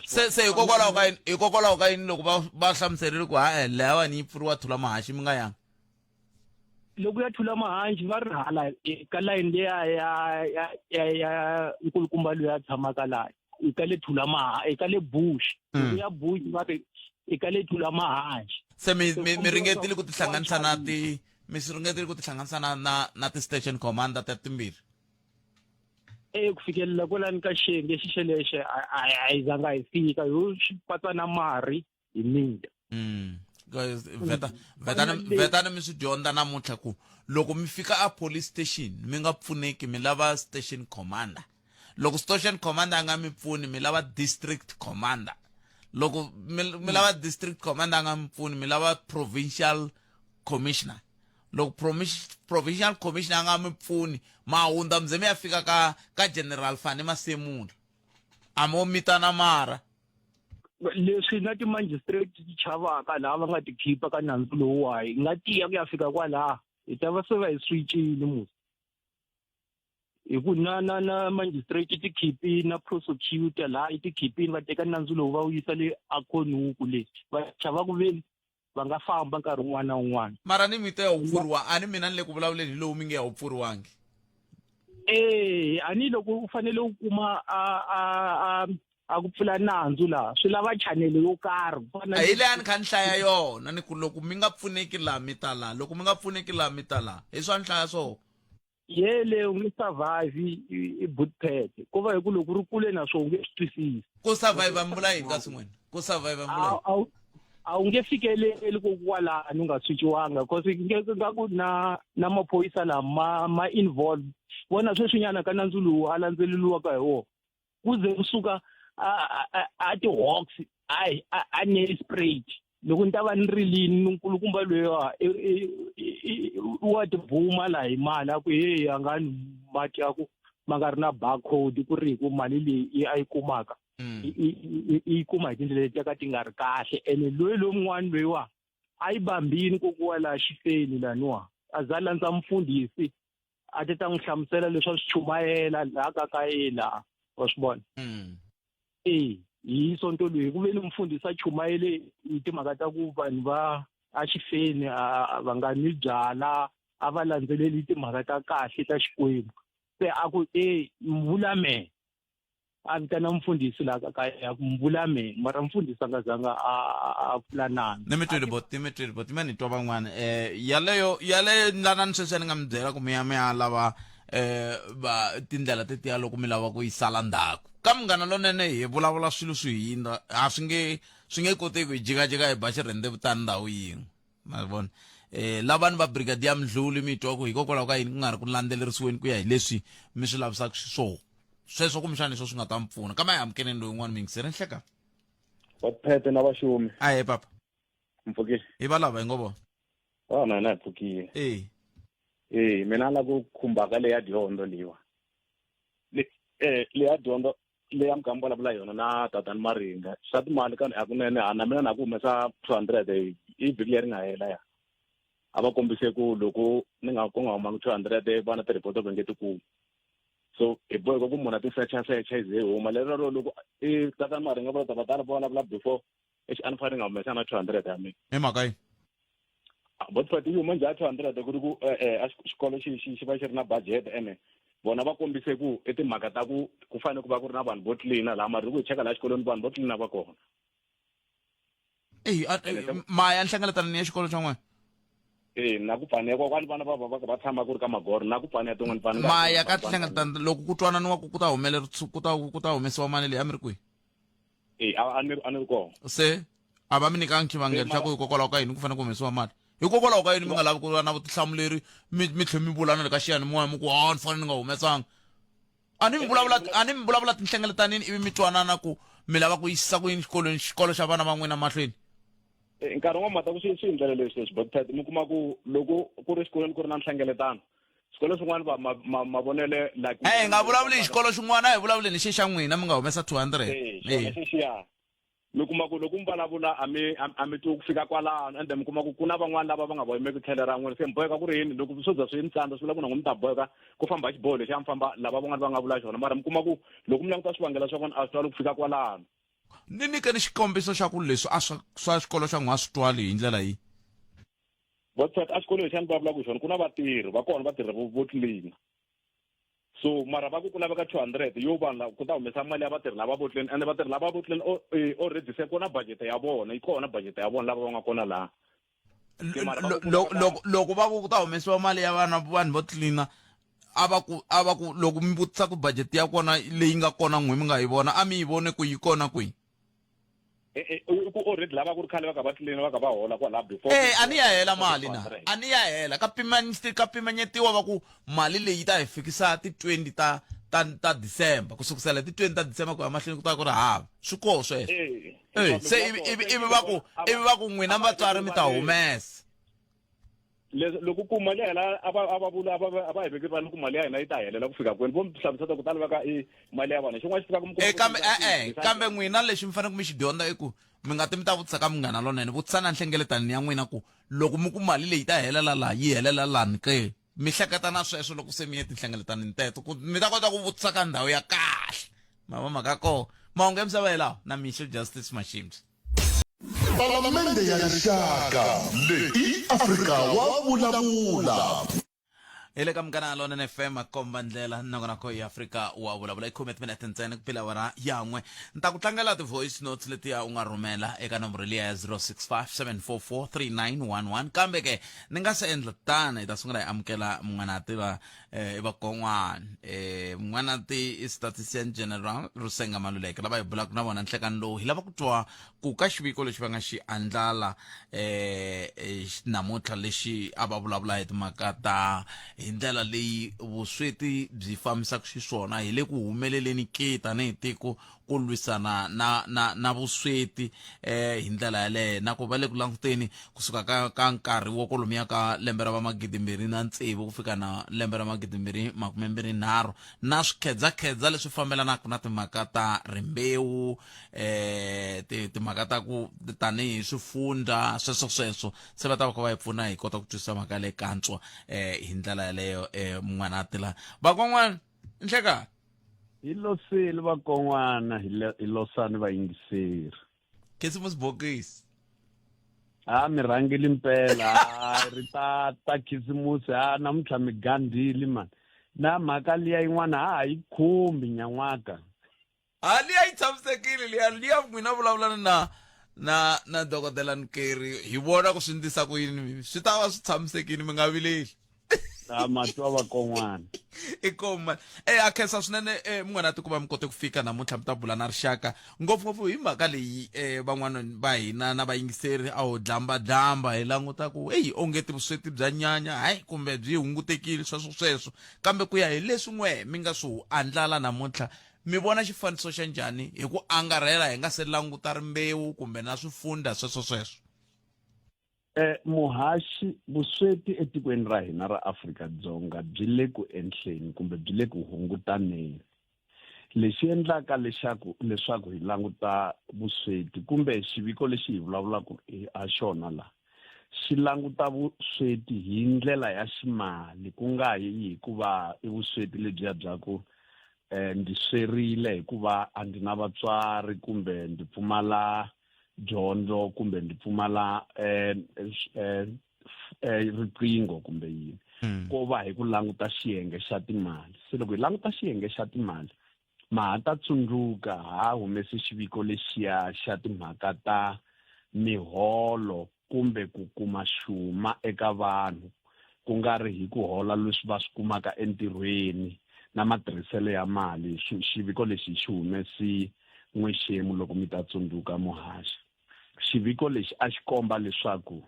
Se hikokwalaho ka yini hikokwalaho ka yini loko va hlamuserile ku ha lahawani yi pfuriwa thula mahanxi mi nga yanga? Loko ya thula mahanxi va ri hala ka layini liya ya ya ya ya nkulukumba loyi a tshamaka laha i ka le thula maha i ka le bush. Loko ya bush va ri i ka le thula mahanxi. Se mi mi mi ringetile ku tihlanganisa na ti mi swi ringetile ku tihlanganisa na na na ti station commander ta timbirhi? Ku fikelela kwalani ka xiyenge xi xelexe a hi zanga hi fika yo swi patsa na mari hi mina. Guys, veta vetani vetani mi swi dyondza namuntlha ku loko mi fika a police station mi nga pfuneki mi lava station commander. Loko station commander a nga mi pfuni mi lava district commander. Loko mi lava district commander a nga mi pfuni mi lava provincial commissioner. Loko provincial commissioner a nga mi pfuni ma hundza mi ze mi ya fika ka General Fani Masemula. A mo mitana mara. Leswi na ti-magistrate ti chavaka laha va nga ti khipa ka nandzu lowuwa hi nga tiya ku ya fika kwalaha hi ta va se va hi swicile musi. Hi ku na na na magistrate ti khipi na prosecutor laha i ti khipini va teka nandzu lowu va wu yisa le akhonuku le va chava ku veni va nga famba nkarhi wun'wana na wun'wana. Mara ni mito ya wu pfuriwa a ni mina ni le ku vulavuleni hi lowu mi nge a wu pfuriwangi. A ni loko u fanele u kuma a ku pfula nandzu laha swi lava channel yo karhi ku fana A hi leyi a ni kha ni hlaya yona ni ku loko mi nga pfuneki laha mi ta laha loko mi nga pfuneki laha mi ta laha hi swa ni hlaya swona. Yele u nge survive i bootpad ko va hi ku loko ri kule na swo u nge swi twisisi. Ku survive mi vula yini kasi n'wina? Ku survive mi vula yini? A wu nge fikeleli ku kwalano u nga swiciwanga cause nge nga ku na maphorisa lama ma involved. Vona sweswinyana ka nandzu lowu a landzeleriwaka hi wona ku ze kusuka a ti-hawks a Nelspruit. Loko ni ta va ni rilini nkulukumba loyiwa wa tibuma laha hi mali a ku heyi a nga ni mati ya ku Ma nga ri na barcode ku ri hi ku mali leyi a yi kumaka mm. i yi kuma hi tindlela leti ka ti nga ri kahle ene loyi lowun'wana loyiwa a yi bambini kokuwa laha xifeni laniwa a za landza mfundhisi a ti ta n'wi hlamusela leswi a swi chumayela laha ka ka ye laha wa swi vona mm. e hi sonto loyi ku ve ni mfundhisi a chumayele hi timhaka ta ku vanhu va a xifeni va nga nwi byala a va landzeleli timhaka ta kahle ta xikwembu se a ku e mvula me a vitana mfundhisi laha ka kaya ku mvula me mara mfundhisi a nga zanga a a pfula nandzu ni mi twile bot ni mi twile bot mi ni twa van'wana eh yaleyo yaleyo ndlana ni sweswi ni nga mi byela ku mi ya mi ya lava eh va tindlela tetiya loko mi lava ku yi sala ndzhaku ka munghana lonene hi vulavula swilo swi hindza a swi nge swi nge koteki ku hi jikajika hi ba xirhendevutani ndhawu yin'we ma vona eh lavani va brigadier Mdluli mi twa ku hikokwalaho ka yini ku nga ri ku landzelerisiweni ku ya hi leswi mi swi lavisaka xiswona sweswo kumbexana leswo swi nga ta mi pfuna kambe a hi amukeleni loyi un'wana mi yingiseri nhleka vaphete na vaxumi ahe papa mpfukile hi va lava hi ngo vona wa na hina hi pfukile e e mina la ku khumbaka leya dyondzo leyiwa le eh leya dyondzo leya mi kha mi vulavula yona na tatani Maringa swa timali ka hakunene ha na mina na ku humesa 200 hi vhiki leri nga hela ya a va kombise ku loko ni nga ku nga humangi 200 vana ti-report va nge ti kumi so hi boheka ku munhu a ti secha secha yi ze yi huma lero ro loko i tatani Maringa va ta va tala va vulavula before exi a ni fanele ni nga humesa na 200 ya mina hi mhaka yini but yi huma njhani 200 ku ri ku eh, eh, a xikolo xi xi xi va xi ri na budget ene vona va kombise ku i timhaka ta ku ku fanele ku va ku ri na vanhu vo tlilina laha mara loko hi cheka laha xikolweni vanhu vo tlilina va kona eyi maya nhlengeletanini ya xikolo xa n'wina e na ku pfaneka kokwani vana va va va va tshama ku ri ka magoro na ku pfaneka tin'wani vanhu maya ka tinhlengeletano loko ku twananiwa ku ku ta humeler ku ta ku ta humesiwa mali leyi a mi ri kwihi e a ni a ni ri kona se a va mi nyikangi xivangelo xa ku hikokwalaho ka yini ku fanele ku humesiwa mali hikokwalaho ka yini mi nga lavi ku va na vutihlamuleri mi mi tlhe mi vula na le ka xiyanimoya mi ku a ni fanele ni nga humesanga a ni mi vulavula a ni mi vulavula tinhlengeletanini ivi mi twanana ku mi lava ku yisisa ku yini xikolweni xikolo xa vana va n'wina mahlweni eh, nkarhi wun'wana mata ku swi swi hi ndlela leswi leswi but mi kuma ku loko ku ri xikolweni ku ri na nhlengeletano swikolo swin'wana va mavonele like eh nga vulavuli hi xikolo xin'wana a hi vulavuli ni xi xa n'wina mi nga humesa 200 eh xiya mi kuma ku loko mi vulavula a mi a mi twi ku fika kwalano ende mi kuma ku ku na van'wana lava va nga voyimeki tlhelo ra n'wina se mi boheka ku ri yini loko swo za swi mi tsandza swi vula ku na n'wi mi ta boheka ku famba hi xiboho lexi a mi famba lava van'wana va nga vula xona mara mi kuma ku loko mi languta swivangelo swa kona a swi twali ku fika kwalano ni nyikeni xikombiso xa ku leswi a swa swa xikolo xa n'wina a swi twali hi ndlela yihi website a xikolo lexi a ni vulavulaka hi xona ku na vatirhi va kona vatirhi vo vo tlilina so mara va ku ku laveka 200 yo vanhu lava ku ta humesa mali ya vatirhi lava vo tlilina ende vatirhi lava vo tlilina already se kona budget ya vona yi kona budget ya vona lava va nga kona laha loko va ku ku ta humesiwa mali ya vana vanhu vo tlilina a va ku a va ku loko mi vutisa ku budget ya kona leyi nga kona n'wi mi nga yi vona a mi yi vone ku yi kona kwihi eh, eh, ku already lava ku ri khale va ka va tlilina va ka va hola kwalaha before eh a ni ya hela mali na a ni ya hela ka ka pimanyetiwa va ku mali leyi yi ta hi fikisa ti 20 ta ta ta December ku sukusela ti 20 ta December ku ya mahlweni ku ta ku ri hava swi koho sweswo eh se ivi ivi ivi va ku ivi va ku n'wina vatswari mi ta humesa Leswi loko ku mali ya hina a va a va vula a va a va hi veke vanhu ku mali ya hina yi ta helela ku fika kwini vo mi hlamusela ku ta laveka i mali ya vona xin'wana xi fikaka mi Eh, kambe e-e kambe n'wina lexi mi faneleke mi xi dyondza i ku mi nga ti mi ta vutisa ka munghana lonene vutisa na nhlengeletano ya n'wina ku loko mi ku mali leyi ta helela laha yi helela lani ke mi hleketa na sweswo loko se mi ye tinhlengeletanini teto ku mi ta kota ku vutisa ka ndhawu ya kahle ma va mhaka koho mahungu ya misava hi lawa na mixo justice mashimsi Palamende ya Rixaka leyi i Afrika wa vulavula. Hi le ka Munghana Lonene FM komba ndlela nongonoko ya Afrika wa vulavula i khume timinete ntsena ku pela awara ya n'we ni ta ku tlangela ti-voice notes letiya u nga rhumela eka nomboro liya ya 0657443911 kambe ke ni nga se endla tano hi ta sungula hi amukela mun'wana a tiva eh, i vakon'wana eh, mun'wana ti i statistician general Rusenga Maluleke lava hi bulaka na vona nhlekani lowu hi lava ku twa ku ka xiviko lexi va nga xi andlala eh, eh, namuntlha lexi a va vulavula hi timhaka ta hi ndlela leyi vusweti byi fambisaka xiswona hi le ku humeleleni ke tanihi tiko ku lwisana na na na vusweti eh hi ndlela yaleyo na ku va le ku languteni kusuka ka ka nkarhi wo kolomiya ka lembe ra va magidimbirhi na tsevu ku fika na lembe ra magidimbirhi makumembirhi nharhu na swikhedzakhedza leswi fambelanaka na timhaka ta rimbewu eh timhaka ta ku tanihi swifundha sweswo sweswo se va ta va kha va hi pfuna hi kota ku twisisa mhaka leyi kantswa eh hi ndlela yaleyo eh mun'wana a tila vakon'wana nhleka hi losile vakon'wana hi losani vayingiseri khisimusi bokisi ha mi rhangeli mpela ri ta ta khisimusi ha namuntlha mi gandhile mani na mhaka liya yin'wana ha ha yi khumbi nyan'waka ha liya yi tshamisekile liya liya n'wina vulavulana na na na dokodela Nkeri hi vona ku swi ndlisa ku yini swi ta va swi tshamisekile mi nga vileli a matwa va kon'wana i koma e a khensa swinene e munghana tiko va mi kote ku fika namuntlha mi ta bula na rixaka ngopfungopfu hi mhaka leyi e van'wana va hina na vayingiseri a ho dlamba dlamba hi languta ku eyi ongeti vusweti bya nyanya hayi kumbe byi hungutekile sweswo sweswo kambe ku ya hi leswi n'we mi nga swi andlala namuntlha Mi vona xifaniso xa njhani hi ku angarhela hi nga se languta rimbewu kumbe na swifundha sweswo sweswo? Eh, muhaxi, vusweti etikweni ra hina ra Afrika-Dzonga byi le ku enhleni kumbe byi le ku hungutaneni. Lexi endlaka lexaku leswaku hi languta vusweti kumbe xiviko lexi hi vulavulaka ha xona la xi languta vusweti hi ndlela ya ximali ku nga yi hikuva i vusweti lebyiya bya ku eh, ndzi swerile hikuva a ndzi na vatswari kumbe ndzi pfumala dyondzo kumbe ndzi pfumala eh, eh, eh, riqingho kumbe yini mm. ko va hi ku languta xiyenge xa timali se loko hi languta xiyenge xa timali ma ha ta tsundzuka ha humese xiviko lexiya xa timhaka ta miholo kumbe ku kuma xuma eka vanhu ku nga ri hi ku hola leswi va swi kumaka entirhweni na matirhiselo ya mali xiviko lexi hi xi humesi n'wexemu loko mi ta tsundzuka muhaxi xiviko lexi a xi komba leswaku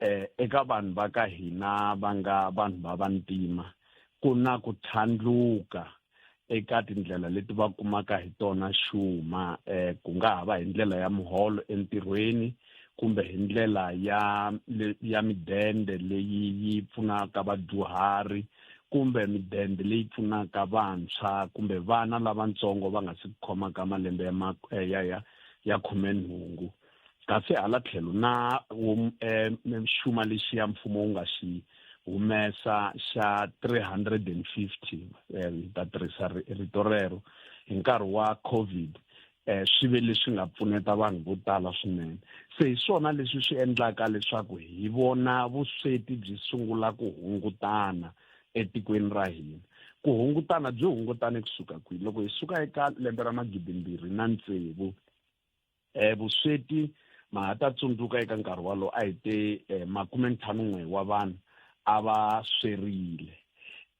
eh eka vanhu va ka hina va nga vanhu va vantima ku na ku tlhandluka eka tindlela leti va kumaka hi tona xuma eh ku nga ha va hi ndlela ya muholo entirhweni kumbe hi ndlela ya ya midende leyi yi pfunaka vadyuhari kumbe midende leyi pfunaka vantshwa kumbe vana lavatsongo va nga si khomaka malembe ya eh, ya ya ya khumenhungu kasi hala tlhelo na eh, xuma lexiya mfumo wu nga xi humesa xa 350 eh, hi ta tirhisa rito rero hi nkarhi wa covid eh swi ve leswi nga pfuneta vanhu vo tala swinene se hi swona leswi swi endlaka leswaku hi vona vusweti byi sungula ku hungutana etikweni ra hina ku hungutana byi hungutane kusuka kwihi loko hi suka eka lembe ra magidimbirhi na tsevu eh vusweti ma ha ta tsundzuka eka nkarhi walowo a hi te eh, makume ntlhanu n'we wa vanhu a va swerile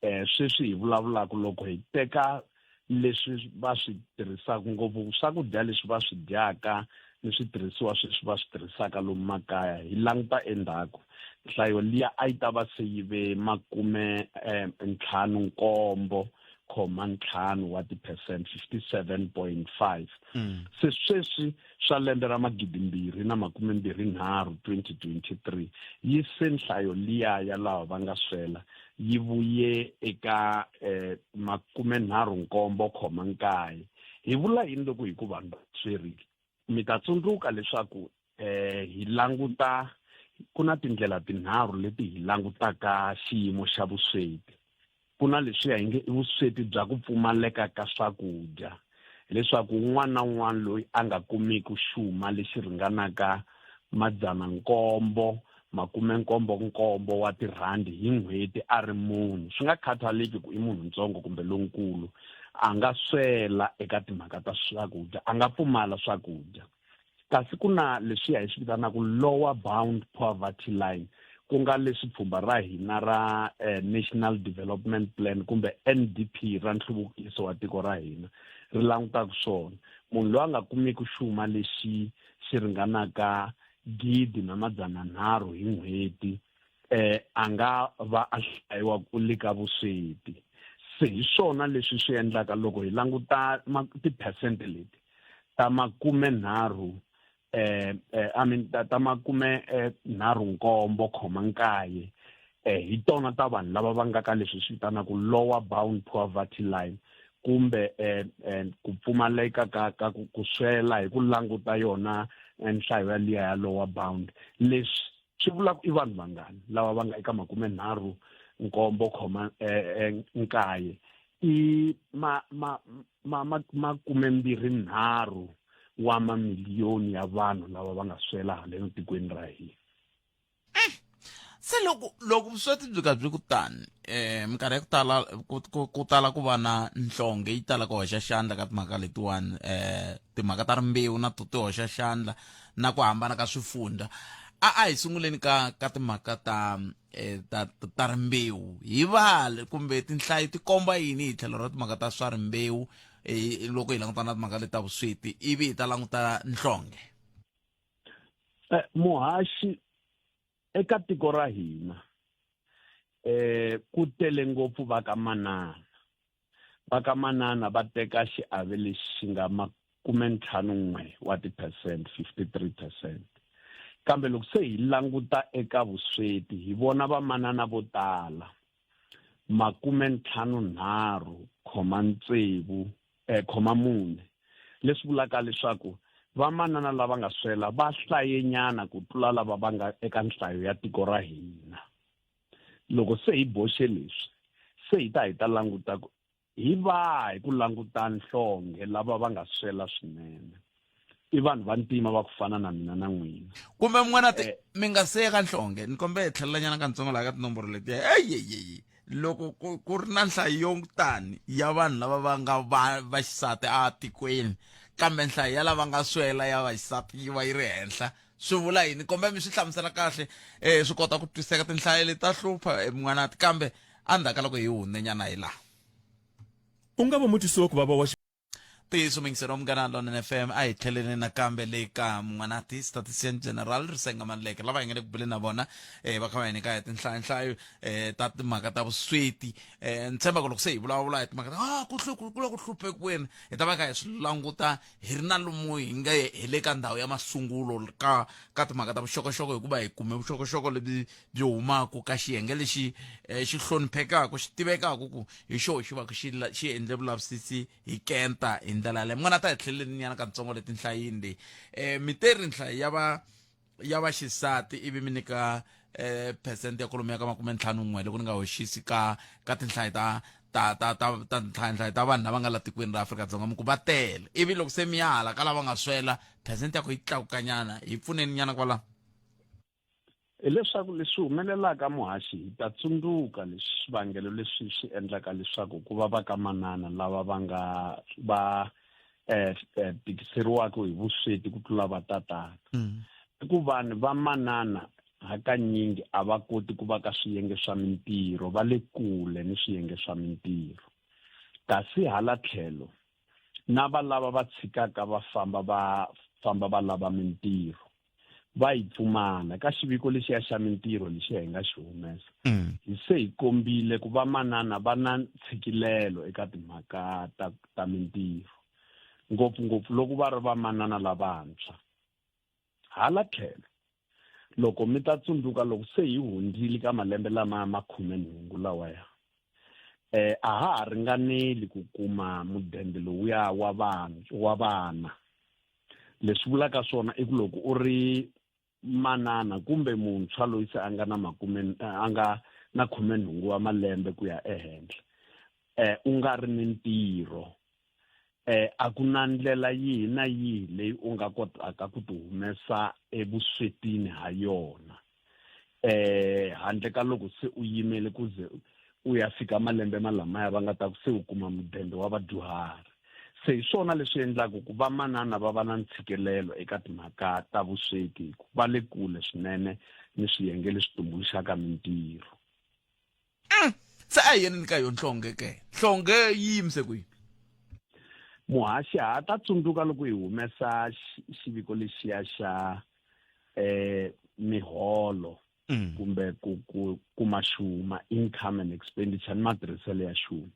eh sweswi hi vulavulaka loko hi teka leswi va swi tirhisaka ngopfu swakudya leswi va swi dyaka ni switirhisiwa sweswi va swi tirhisaka lomu makaya hi languta endzhaku nhlayo liya a yi ta va se yi ve makume eh, ntlhanu nkombo khoma ntlhanu wa ti-percent 57.5 mm. se sweswi swa lembe ra magidimbirhi na makumembirhi nharhu 2023 yi se nhlayo liya ya lava va nga swela yi vuye eka eh, makumenharhu nkombo khoma nkaye hi vula yini loko hi ku vanhu va swerile mi ta tsundzuka leswaku eh hi languta ku na tindlela tinharhu leti hi langutaka xiyimo xa vusweti ku na leswiya hi nge i vusweti bya ku pfumaleka ka swakudya hileswaku un'wana na un'wana loyi a nga kumiki xuma lexi ringanaka madzana nkombo makume nkombo nkombo wa tirhandi hi n'hweti a ri munhu swi nga khathaleki ku i munhu ntsongo kumbe lonkulu a nga swela eka timhaka ta swakudya a nga pfumala swakudya kasi ku na leswiya hi swi vitanaka lower bound poverty line ku nga leswi pfhumba ra hina ra eh, national development plan kumbe ndp ra nhluvukiso wa tiko ra hina ri langutaka swona munhu loyi a nga kumiki xuma lexi xi ringanaka gidi na madzana nharhu hi n'hweti A nga va a hlayiwa ku le ka vusweti. Se hi swona leswi swi endlaka loko hi languta tiphesente leti ta makumenharhu I mean ta makume nharhu nkombo khoma nkaye hi tona ta vanhu lava va nga ka leswi swi vitanaka lower bound poverty line kumbe ku pfumaleka ka ku swela hi ku languta yona nhlayo ya liya ya lower bound. Leswi swi vula ku i vanhu vangani lava va nga eka makumenharhu nkombo khoma nkaye i ma ma ma ma makumembirhi nharhu wa mamiliyoni ya vanhu lava va nga swela haleno tikweni ra hina. Se loko vusweti byi ka byi ku tani minkarhi ya ku tala ku tala ku va na nhlonge yi tala ku hoxa xandla ka timhaka letiwani, timhaka ta rimbewu na to ti hoxa xandla na ku hambana ka swifundha. A hi sunguleni ka timhaka ta rimbewu hi vale kumbe tinhlayo ti komba yini hi tlhelo ra timhaka ta swa rimbewu loko hi languta na timhaka leti ta vusweti ivi hi ta languta nhlonge. Muhaxi eka tiko ra hina ku tele ngopfu va ka manana. Va ka manana va teka xiave lexi xi nga makumentlhanu n'we wa ti-percent, 53%. Kambe loko se hi languta eka vusweti hi vona vamanana vo tala makumentlhanu nharhu khoma ntsevu khoma mune, leswi vulaka leswaku vamanana lava nga swela va hlayenyana ku tlula lava va nga eka nhlayo ya tiko ra hina. Loko se hi boxe leswi, se hi ta hi ta languta ku hi vahi ku languta nhlonge lava va nga swela swinene. I vanhu va ntima va ku fana na mina na n'wina. Kumbe mun'wana ti mi nga se ya ka nhlonge, ni kombela hi tlhelelanyana kantsongo laha ka tinomboro letiya. Eyi, loko ku ri na nhlayo yo tani ya vanhu lava va nga va xisati etikweni, kambe nhlayo ya lava nga swela ya vaxisati yi va yi ri henhla, swi vula yini? Kombe mi swi hlamusela kahle swi kota ku twiseka. Tinhlayo leti ta hlupha mun'wanati, kambe endzhaku ka loko hi hundzenyana hi laha. U nga va mutwisi wa ku vava wa Ntiyiso mingiselo wa Munghana Lonene FM, a hi tlheleni nakambe le ka Mun'wanati Statistician General Risenga Maluleke lava hi nga le ku buleni na vona va kha va hi nyika hi tinhlayanhlayo ta timhaka ta vusweti. Ni tshemba ku loko se hi vulavula hi timhaka ta ku ku le ku hluphekiweni hi ta va kha hi swi languta hi ri na lomu hi nga hi le ka ndhawu ya masungulo ka timhaka ta vuxokoxoko, hikuva hi kume vuxokoxoko lebyi byi humaka ka xiyenge lexi xi hloniphekaka xi tivekaka ku hi xoho xi va xi xi endle vulavisisi hi kenta hi ndlela yaleyo. Mun'wana ta hi tlheleleni nyana katsongo le tinhlayini leyi. Mi te ri nhlayo ya va ya va xisati ivi mi nyika percent ya kwalomu ya ka makume ntlhanu n'we loko ni nga hoxisi ka tinhlayo ta ta ta ta ta nhlayo ta vanhu lava nga la tikweni ra Afrika-Dzonga, mi ku va tele, ivi loko se mi ya hala ka lava nga swela percent ya ku yi tlakukanyana. Hi pfuneni nyana kwala. Hileswaku leswi humelelaka muhaxi, hi ta tsundzuka leswi swivangelo leswi swi endlaka leswaku ku va va ka manana lava va nga va tikiseriwaka hi vusweti ku tlula va tatana. I ku vanhu va manana hakanyingi a va koti ku va ka swiyenge swa mintirho, va le kule ni swiyenge swa mintirho. Kasi hala tlhelo na va lava va tshikaka va famba va famba va lava mintirho va yi pfumala. Ka xiviko lexiya xa mintirho lexiya hi nga xi humesa, hi se hi kombile ku vamanana va na ntshikilelo eka timhaka ta mintirho, ngopfungopfu loko va ri vamanana lavantshwa. Hala tlhelo loko mi ta tsundzuka loko se hi hundzile ka malembe lama ma khumenhungu lawaya, a ha ha ringaneli ku kuma mudende lowuya wa vanhu wa vana. Leswi vulaka swona i ku loko u ri manana kumbe muntshwa loyi se a nga na makume a nga na khumenhungu wa malembe ku ya ehenhla, u nga ri ni ntirho, a ku na ndlela yihi na yihi leyi u nga kotaka ku ti humesa evuswetini ha yona, handle ka loko se u yimele ku ze u ya fika malembe malamaya va nga ta ku se u kuma mudende wa vadyuhari. Se hi swona leswi endlaka ku vamanana va va na ntshikelelo eka timhaka ta vusweti, hi ku va le kule swinene ni swiyenge leswi tumbuluxaka mintirho. Se a hi yeni ni ka yo nhlonge ke, nhlonge yi yimise kwihi? Muhaxi ha ta tsundzuka loko hi humesa xiviko lexiya xa miholo. mm. kumbe ku ku kuma xuma income and expenditure ni matirhiselo ya xuma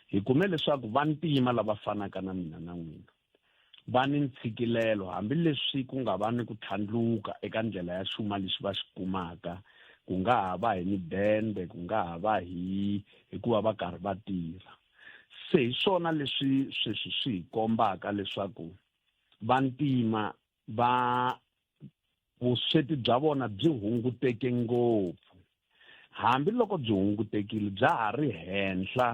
hi kume leswaku vantima lava fanaka na mina na n'wina va ni ntshikilelo hambileswi ku nga va ni ku tlhandluka eka ndlela ya xuma lexi va xi kumaka ku nga ha va hi midende ku nga ha va hi hikuva va karhi va tirha se hi swona leswi sweswi swi hi kombaka leswaku vantima va vusweti bya vona byi hunguteke ngopfu hambiloko byi hungutekile bya ha ri henhla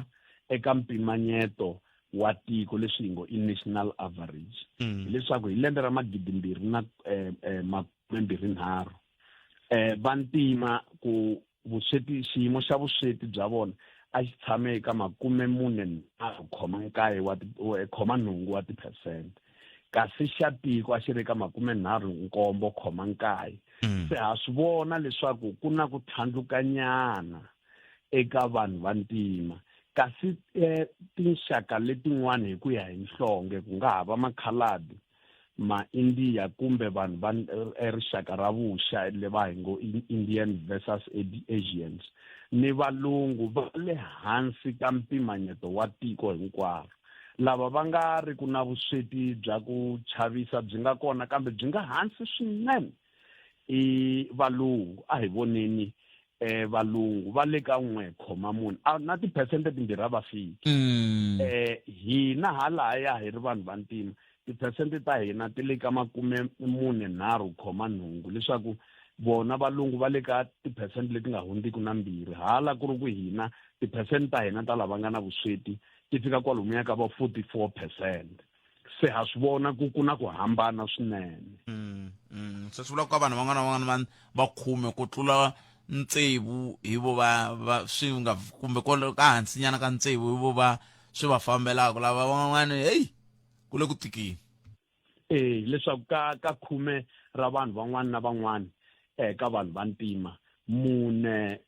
eka mpimanyeto wa tiko leswi hi ngo i national average mm. hileswaku hi lembe ra magidimbirhi na eh, eh, makumembirhi nharhu eh, vantima ku vusweti xiyimo xa vusweti bya vona a xi tshame eka makume mune nharhu khoma nkaye wa khoma nhungu wa tiphesente kasi xa tiko a xi ri eka makume nharhu nkombo khoma nkaye mm. se ha swi vona leswaku ku na ku tlhandlukanyana eka vanhu va ntima kasi eh, tinxaka letin'wana hi ku ya hi nhlonge ku nga ha va makhaladi ma-india kumbe vanhu va eh, rixaka ra vuxa le va hi ngo indian versus asians ni valungu va le hansi ka mpimanyeto wa tiko hinkwaro lava va nga ri ku na vusweti bya ku chavisa byi nga kona kambe byi nga hansi swinene i valungu a hi voneni eh valungu va le ka n'we khoma munhu a na tiphesente timbirhi a va fiki mm. eh hina halaya hi ri vanhu va ntima tiphesente ta hina ti le ka makume mune nharhu khoma nhungu leswaku vona valungu va le ka tiphesente leti nga hundziki na mbirhi hala ku ri ku hina tiphesente ta hina ta lava nga na vusweti ti fika kwalomuya ka va 44 percent se ha swi vona ku ku na ku hambana swinene mm, mm. se swi vula ku ka vanhu van'wana na van'wana va khume ku tlula ntsevu hi vo va va swi nga kumbe kwalo ka hansinyana ka ntsevu hi vo va swi va fambelaka lava van'wana heyi ku le ku tikini eh leswaku ka ka khume ra vanhu van'wana na van'wana eh ka vanhu va ntima mune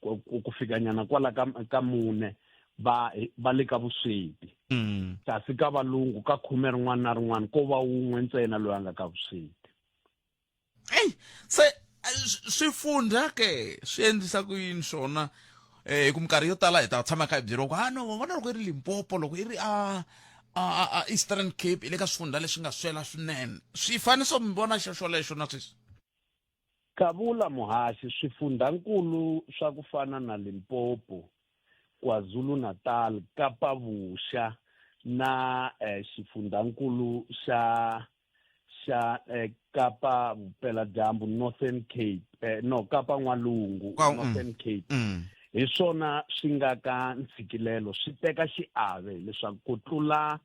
ku fikanyana kwala ka ka mune va va le ka vusweti mm. kasi ka valungu ka khume rin'wana na rin'wana ko va wun'we ntsena loyi a nga ka vusweti eyi se swifundha ke swi endlisa ku yini swona eh hi ku minkarhi yo tala hi ta tshama kha hi byeriwa ku ha ah, no vona loko i ri limpopo loko i ri a a a eastern cape i le ka swifundha leswi nga swela swinene swifaniso mi vona xo xolexo na sweswi Kavula muhaxi, swifundhankulu swa ku fana na Limpopo, KwaZulu-Natal, Kapa-Vuxa na eh, xifundhankulu xa xa eh, Kapa Vupeladyambu, Northern Cape, eh, no Kapa N'walungu, mm. Northern Cape. Mm. Hi swona swi nga ka ntshikilelo swi teka xiave leswaku ku tlula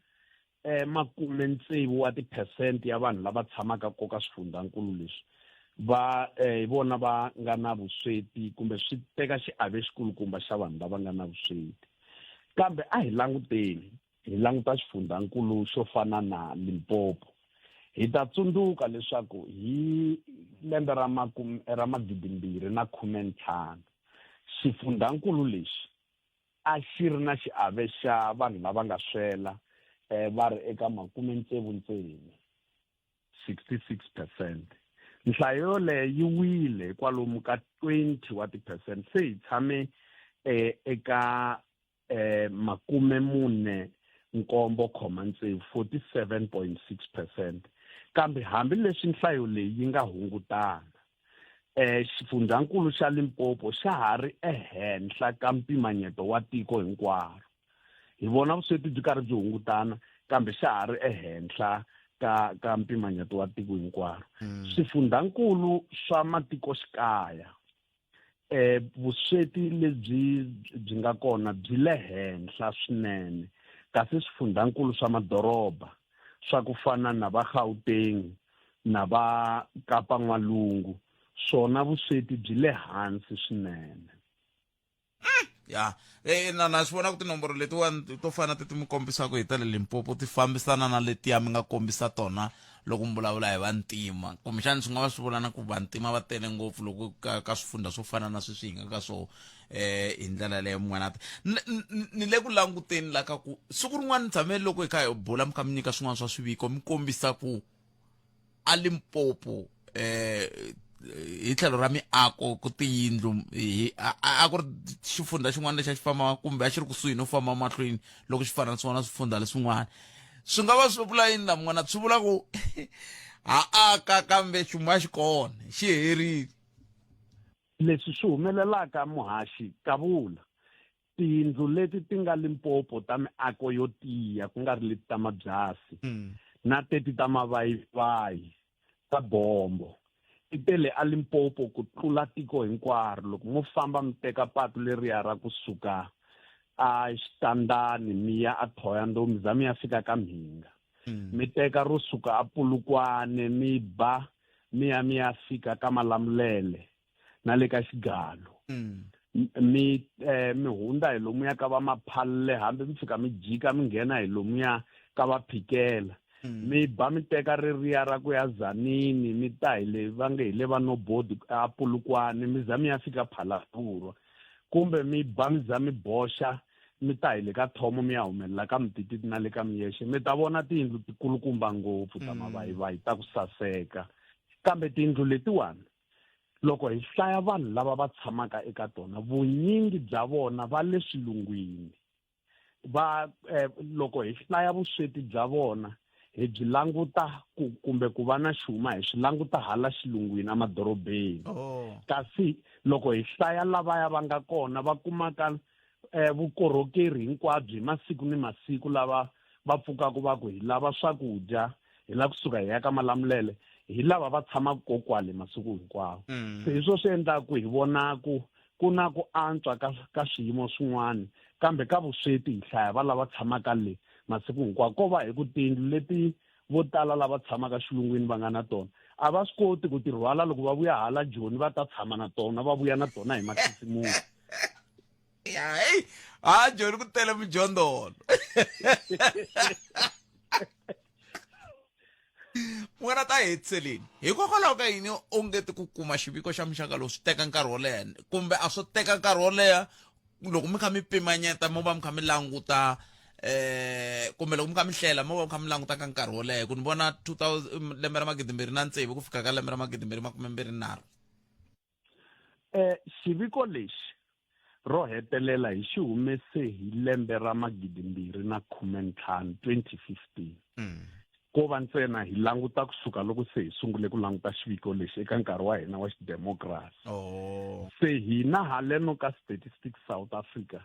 eh, makume tsevu wa tiphesente ya vanhu lava tshamaka koka swifundzankulu leswi va eh, hi vona va nga na vusweti kumbe swi teka xiave xikulukumba xa vanhu lava nga na vusweti kambe a hi languteni hi languta xifundzankulu xo fana na Limpopo hi ta tsundzuka leswaku hi lembe ra makume ra magidimbirhi na khumentlhanu xifundzankulu lexi a xi ri na xiave xa vanhu lava nga swela eh, va ri eka makume tsevu 66 percent nhlayo yoleyo yi wile kwalomu ka 20 wa ti-percent se hi tshame eh, eka eh, makume mune nkombo khoma tsevu 47.6 percent kambe hambileswi nhlayo leyi yi nga hungutana eh xifundzankulu xa Limpopo xa ha ri ehenhla ka mpimanyeto wa tiko hinkwaro hi vona vusweti byi karhi byi hungutana kambe xa ha ri ehenhla ka ka mpimanyeto wa tiko hinkwaro mm. swifundzankulu swa matikoxikaya eh vusweti lebyi byi nga kona byi le henhla swinene kasi swifundzankulu swa madoroba swa ku fana na va Gauteng na va Kapa N'walungu swona vusweti byi le hansi swinene ya eh na na swi vona ku tinomboro letiwani to fana ti ti mi kombisaka hi ta le Limpopo ti fambisana na letiya mi nga kombisa tona loko mi vulavula hi vantima kumbexana swi nga va swi vula na ku vantima va tele ngopfu loko ka, ka swifundha swo fana na sweswi hi nga ka swona eh hi ndlela yaleyo mun'wana ni le ku languteni la ka ku siku rin'wana ni tshame loko hi kha hi bula mi kha mi nyika swin'wana swa swiviko mi kombisa ku a Limpopo eh hi tlhelo ra miako ku tiyindlu hi a ku ri xifundza xin'wana lexi a xi famba kumbe a xi ri kusuhi no famba mahlweni loko xi fananisiwa na swifundza leswin'wana swi nga va swi vula yini la mun'wana swi vula ku ha aka kambe xuma xi kona xi herile leswi swi humelelaka muhaxi kavula tiyindlu leti ti nga Limpopo ta miako yo tiya ku nga ri leti ta mabyasi mm. na teti ta mavayivayi ta bombo ti tele a Limpopo ku tlula tiko hinkwaro loko mo famba mi teka patu leriya ra kusuka a xitandani mi ya a Thohoyandou mi za mi ya fika ka Mhinga mm. mi teka ro suka a Polokwane mi ba mi ya mi ya fika ka Malamulele na le ka xigalo mm. mi eh, mi hundza hi lomuya ka va maphalle hambi mi fika mi jika mi nghena hi lomuya ka va phikela mm. mi ba mi teka ririya ra ku ya zanini mi ta hi le va nge hi le va nobodi a pulukwane mi za mi ya fika phalavurwa kumbe mi ba mi za mi boxa mi ta hi le ka thomo mi ya humelela ka mutititi na le ka miyexe mi ta vona tiyindlu tikulukumba ngopfu ta mm. mavayivayi ta ku saseka kambe tiyindlu letiwani Loko hi hlaya vanhu lava va tshamaka eka tona, vunyingi bya vona va le swilungwini. Va eh, loko hi hlaya vusweti bya vona, hi byi languta ku kumbe ku va na xuma hi swi languta hala xilungwini emadorobeni. Oh. Kasi loko hi hlaya lavaya va nga kona va kumaka eh, vukorhokeri hinkwabyo hi masiku ni masiku lava va pfukaka va ku hi lava swakudya hi lava kusuka hi ya ka malamulele hi lava va tshamaka ko kwale masiku hinkwawo mm. se hi swo swi endlaka ku hi vona ku ku na ku antswa ka ka swiyimo swin'wana kambe ka vusweti hi hlaya va lava tshamaka le masiku hinkwawo ko va hi ku tiyindlu leti vo tala lava tshamaka xilungwini va nga na tona a va swi koti ku ti rhwala loko va vuya hala joni va ta tshama na tona va vuya na tona hi makhisimusi ya hey ha joni ku tele mijondolo n'wana ta hetiseleni hikokwalaho ka yini u nge ti ku kuma xiviko xa muxaka lowu swi teka nkarhi wo leha kumbe a swo teka nkarhi wo leha loko mi kha mi pimanyeta mo va mi kha mi languta eh kumbe loko mi kha mi hlela mo va mi kha mi languta ka nkarhi wo leha ku ni vona 2000 lembe ra magidimbirhi na tsevu ku fika ka lembe ra magidimbirhi makumembirhi nharhu Eh xiviko lexi ro hetelela hi xi humese hi lembe ra magidimbirhi na khumentlhanu 2015 mm. ko va ntsena hi languta kusuka loko se hi sungule ku languta xiviko lexi eka nkarhi wa hina wa xidemokirasi oh. se hina haleno ka statistics south africa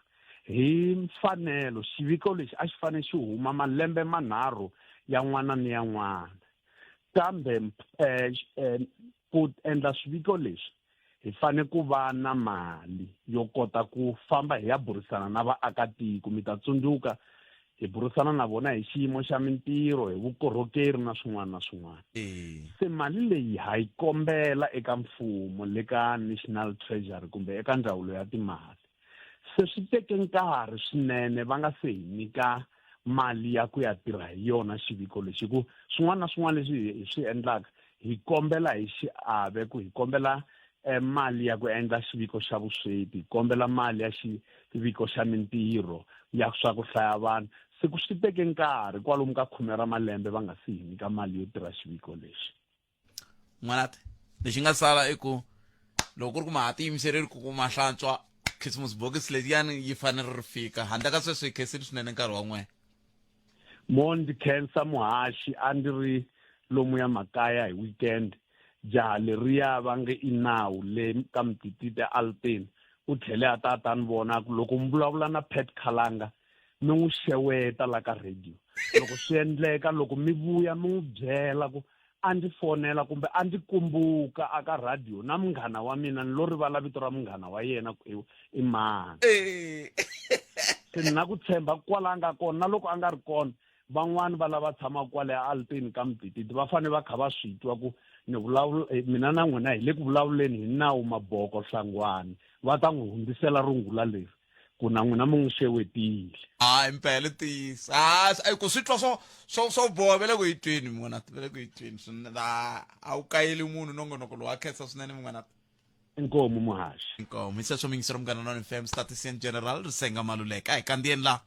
hi mfanelo xiviko lexi a xi fanele xi huma malembe manharhu ya n'wana ni ya n'wana kambe eh, eh, Ku endla swiviko leswi, hi fanele ku va na mali yo kota ku famba hi ya burisana na vaakatiko. Mi ta tsundzuka hi burisana na vona hi xiyimo xa mintirho, hi vukorhokeri na swin'wana na swin'wana. Se mali leyi ha yi kombela eka mfumo le ka National Treasury kumbe eka Ndzawulo ya Timali. Se swi teke nkarhi swinene va nga se hi nyika mali ya ku ya tirha hi yona xiviko lexi, hi ku swin'wana na swin'wana leswi hi swi endlaka hi kombela hi xiave ku hi kombela eh, mali ya ku endla xiviko xa vusweti, hi kombela mali ya xiviko xa mintirho ya swa ku hlaya vanhu. Se ku swi teke nkarhi kwalomu ka khume ra malembe va nga si hi nyika mali yo tirha xiviko lexi. N'wanati lexi nga sala i ku loko ku ri ku ma ha tiyimisereli ku kuma hlantswa christmas bokisi leyiyani yi fanele ri fika handle ka sweswo hi khensile swinene nkarhi wa n'wena mo ndzi khensa muhaxi a ndzi ri lomuya makaya hi weekend jaha leriya va nge i nawu le ka mutitite alten u tlhele a ta a ta ni vona ku loko mi vulavula na pat khalanga mi n'wi xeweta la ka radio loko swi endleka loko mi vuya mi n'wi byela ku a ndzi fonela kumbe a ndzi kumbuka aka radio na munghana wa mina ni lo rivala vito ra munghana wa yena ku i mani eh. se ni na ku tshemba kwala a nga kona na loko a nga ri kona van'wani va lava tshamaka kwale altini ka mudididi va fanele va kha va swi twa ku ni vulavula eh, mina na n'wina hi le ku vulavuleni hi nawu maboko hlangwani va ta n'wi hundzisela rungula leri ku na n'wina mi n'wi xewetile hayi mpela ntiyiso ha a ku swi twa swo swo swo boha ve le ku yi tweni mun'wana ve le ku yi tweni swinene a a wu kayeli munhu nongonoko lowu a khensa swinene mun'wana inkomu muhaxi inkomu hi sweswo miyingiselo munghana noni fm statistician general risenga maluleka a hi kandziyeni laha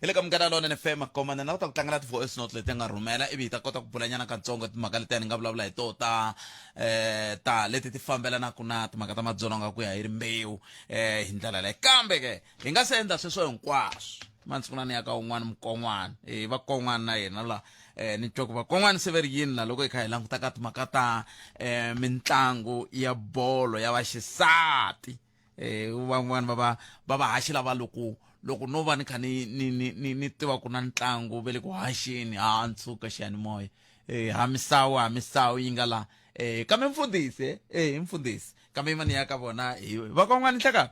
Hi le ka Munghana Lonene FM komana na kota ku tlangela ti-voice note leti nga rhumela ivi hi ta kota ku bulanyana katsongo timhaka letiya ni nga vulavula hi toho ta eh ta leti ti fambelanaka na timhaka ta madzolonga ku ya hi rimbewu eh hi ndlela leyi kambe ke hi nga se endla sweswo hinkwaswo mani sungula ni ya ka un'wana mukon'wana eh vakon'wana na yena la eh ni twa ku vakon'wana se va ri yini la loko hi kha hi languta ka timhaka ta eh mitlangu ya bolo ya vaxisati eh van'wana va va va va haxi lava loko loko no va ni kha ni ni ni ni, ni tiva ku na ntlangu ve le ku haxeni ha ntshuka xiyanimoya eh ha misawu ha misawu yi nga la eh kambe mfundhisi eh mfundhisi kambe yimani ya ka vona hi vakon'wana nhlekani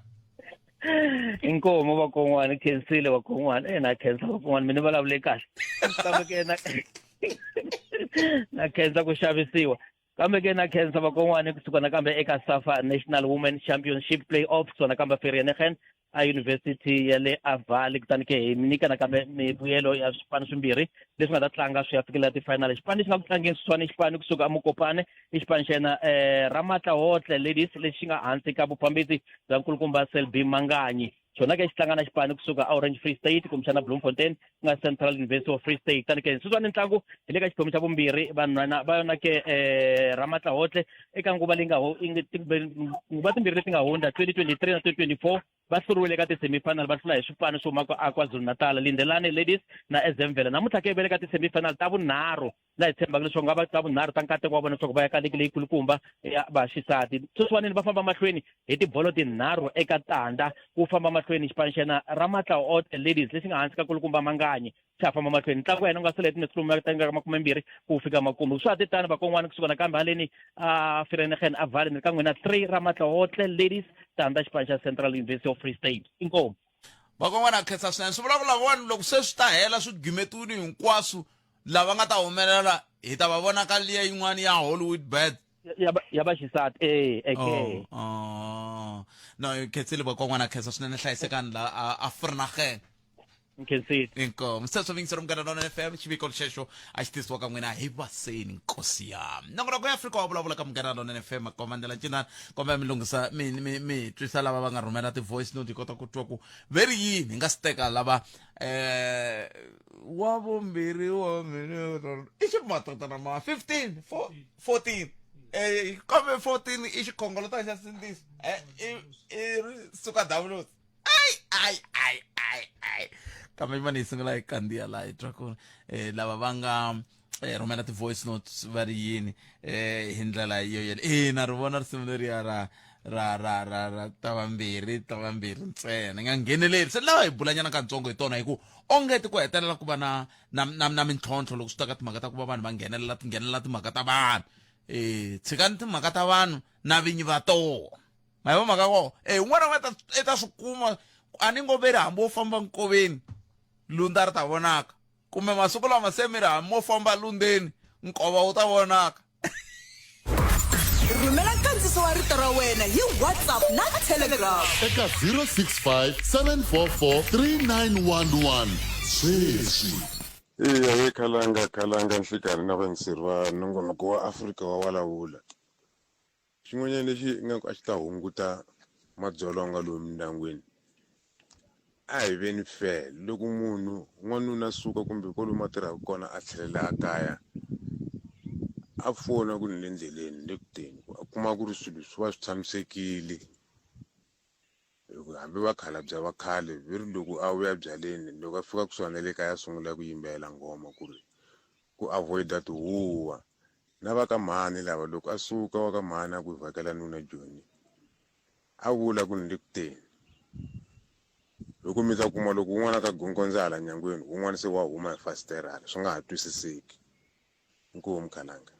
inkomo vakon'wana khensile vakon'wana e na khensa vakon'wana mi ni vulavule kahle kambe ke na na khensa ku xavisiwa kambe ke na khensa vakon'wana kusuka nakambe eka safa national women championship playoffs kusuka nakambe vereeniging a university ya le avali kutani ke hi mi nyika nakambe mivuyelo ya swipano swimbirhi leswi nga ta tlanga swi ya fikelela ti-final xipano lexi nga ku tlangeni sweswiwani i xipano kusuka emukopane i xipano xa yena um ramatla hotle ladies lexi xi nga hansi ka vufambisi bya nkulukumba selby manganyi xona ke xi tlanga na xipano kusuka a Orange Free State kumbexana Bloemfontein ku nga Central University of Free State tani ke sweswiwani ntlangu hi le ka xiphemu xa vumbirhi vanhwana va yona ke um Ramatla Hotle eka nguva leyi nga nguva timbirhi leti nga hundza 2023 na 2024 va hluriwile eka ti-semifinal va hlula hi swipano swo huma a KwaZulu-Natal Lindelani Ladies na Ezemvela namuntlha ke va le ka ti-semifinal ta vunharhu laha hi tshembaka leswaku nga va ta vunharhu ta nkateko wa vona leswaku va ya ka ligi leyikulukumba ya vaxisati sweswiwani va famba mahlweni hi tibolo tinharhu eka tandza ku famba mahlweni xipano xa yena Ramatla Ote Ladies lexi nga hansi ka kulukumba Manganyi xa ha famba mahlweni ntlangu wa yena u nga sala hi timinetse lomu ta nga ka makumembirhi ku fika makumu swa ha te tano vakon'wana kusuka nakambe haleni a Vereeniging a Valley ni ri ka n'wina 3 Ramatla Hotle Ladies tandza xipano xa Central University of Free State inkomu vakon'wana a khensa swinene swi vula ku lavawani loko se swi ta hela swi gimetiwile hinkwaswo lava nga ta humelela hi ta va vona ka liya yin'wana ya Hollywood Bet ya vaxisati e eke oh, oh. no khensile vakon'wana khensa swinene hlayisekani la a Vereeniging nkhensile inkomu sweswo vingiselo munghana lona fm xiviko xexo a xi tisiwa ka n'wina hi vaseni nkosi yami nongonoko ya afrika wa vulavula ka munghana lona fm komandela cinana komba mi lunghisa mi mi mi twisa lava va nga rhumela ti-voice note hi kota ku twa ku ve ri yini hi nga si teka lava eh wa vumbirhi wa mina i ximatatana ma 15 14 eh kambe 14 i xikhongolota xa sindzisa eh i ri suka download ai ai ai ai ai kambe mani hi sungula hi kandziya laha hi twa ku eh, lava va nga eh, rhumela ti-voice notes va ri yini eh, hi ndlela yo yele ina ri vona risimu leriya ra ra ra ra ra ta vambirhi ta vambirhi ntsena nga ngheneleli se lava hi bulanyana katsongo hi tona hi ku ongeti ku hetelela ku va na na na, na mintlhontlho loko swi ta ka timhaka ta ku va vanhu va nghenelela ti nghenelela timhaka ta vanhu eh tshikani timhaka ta vanhu na vinyi va tona ma yi mhaka ko e un'wana wa ta i ta swi kuma a ni ngo veri hambi wo famba nkoveni lunda ri ta vonaka kumbe masiku lama se mi ri hambi mo famba lundeni nkova wu ta vonaka rhumela nkandziso wa rito ra wena hi whatsapp na telegram eka 065 744 3911 sweswi Eya ye khalanga khalanga nhlikanhi na vayingiseri va nongonoko wa Afrika wa vulavula. Xin'wanyana lexi ingaku a xi ta hunguta madzolonga lomu mindyangwini a hi veni fair loko munhu n'wanuna a suka kumbe kwalomu a tirhaka kona a tlhelela a kaya a fona ku ni le ndleleni ni le ku teni a kuma ku ri swilo swi va swi tshamisekile hi ku hambi vakhalabya va khale ve ri loko a vuya byaleni loko a fika kusuhani na le kaya a sungula ku yimbelela nghoma ku ri ku avoid-a tihuwa na va ka mhani lava loko a suka wa ka mhani a ku vhakela nuna Joni a vula ku ni le ku teni loko mi ta kuma loko un'wana a ka gongondza hala nyangweni un'wana se wa huma hi fasitere hala swi nga ha twisiseki inkomu khalanga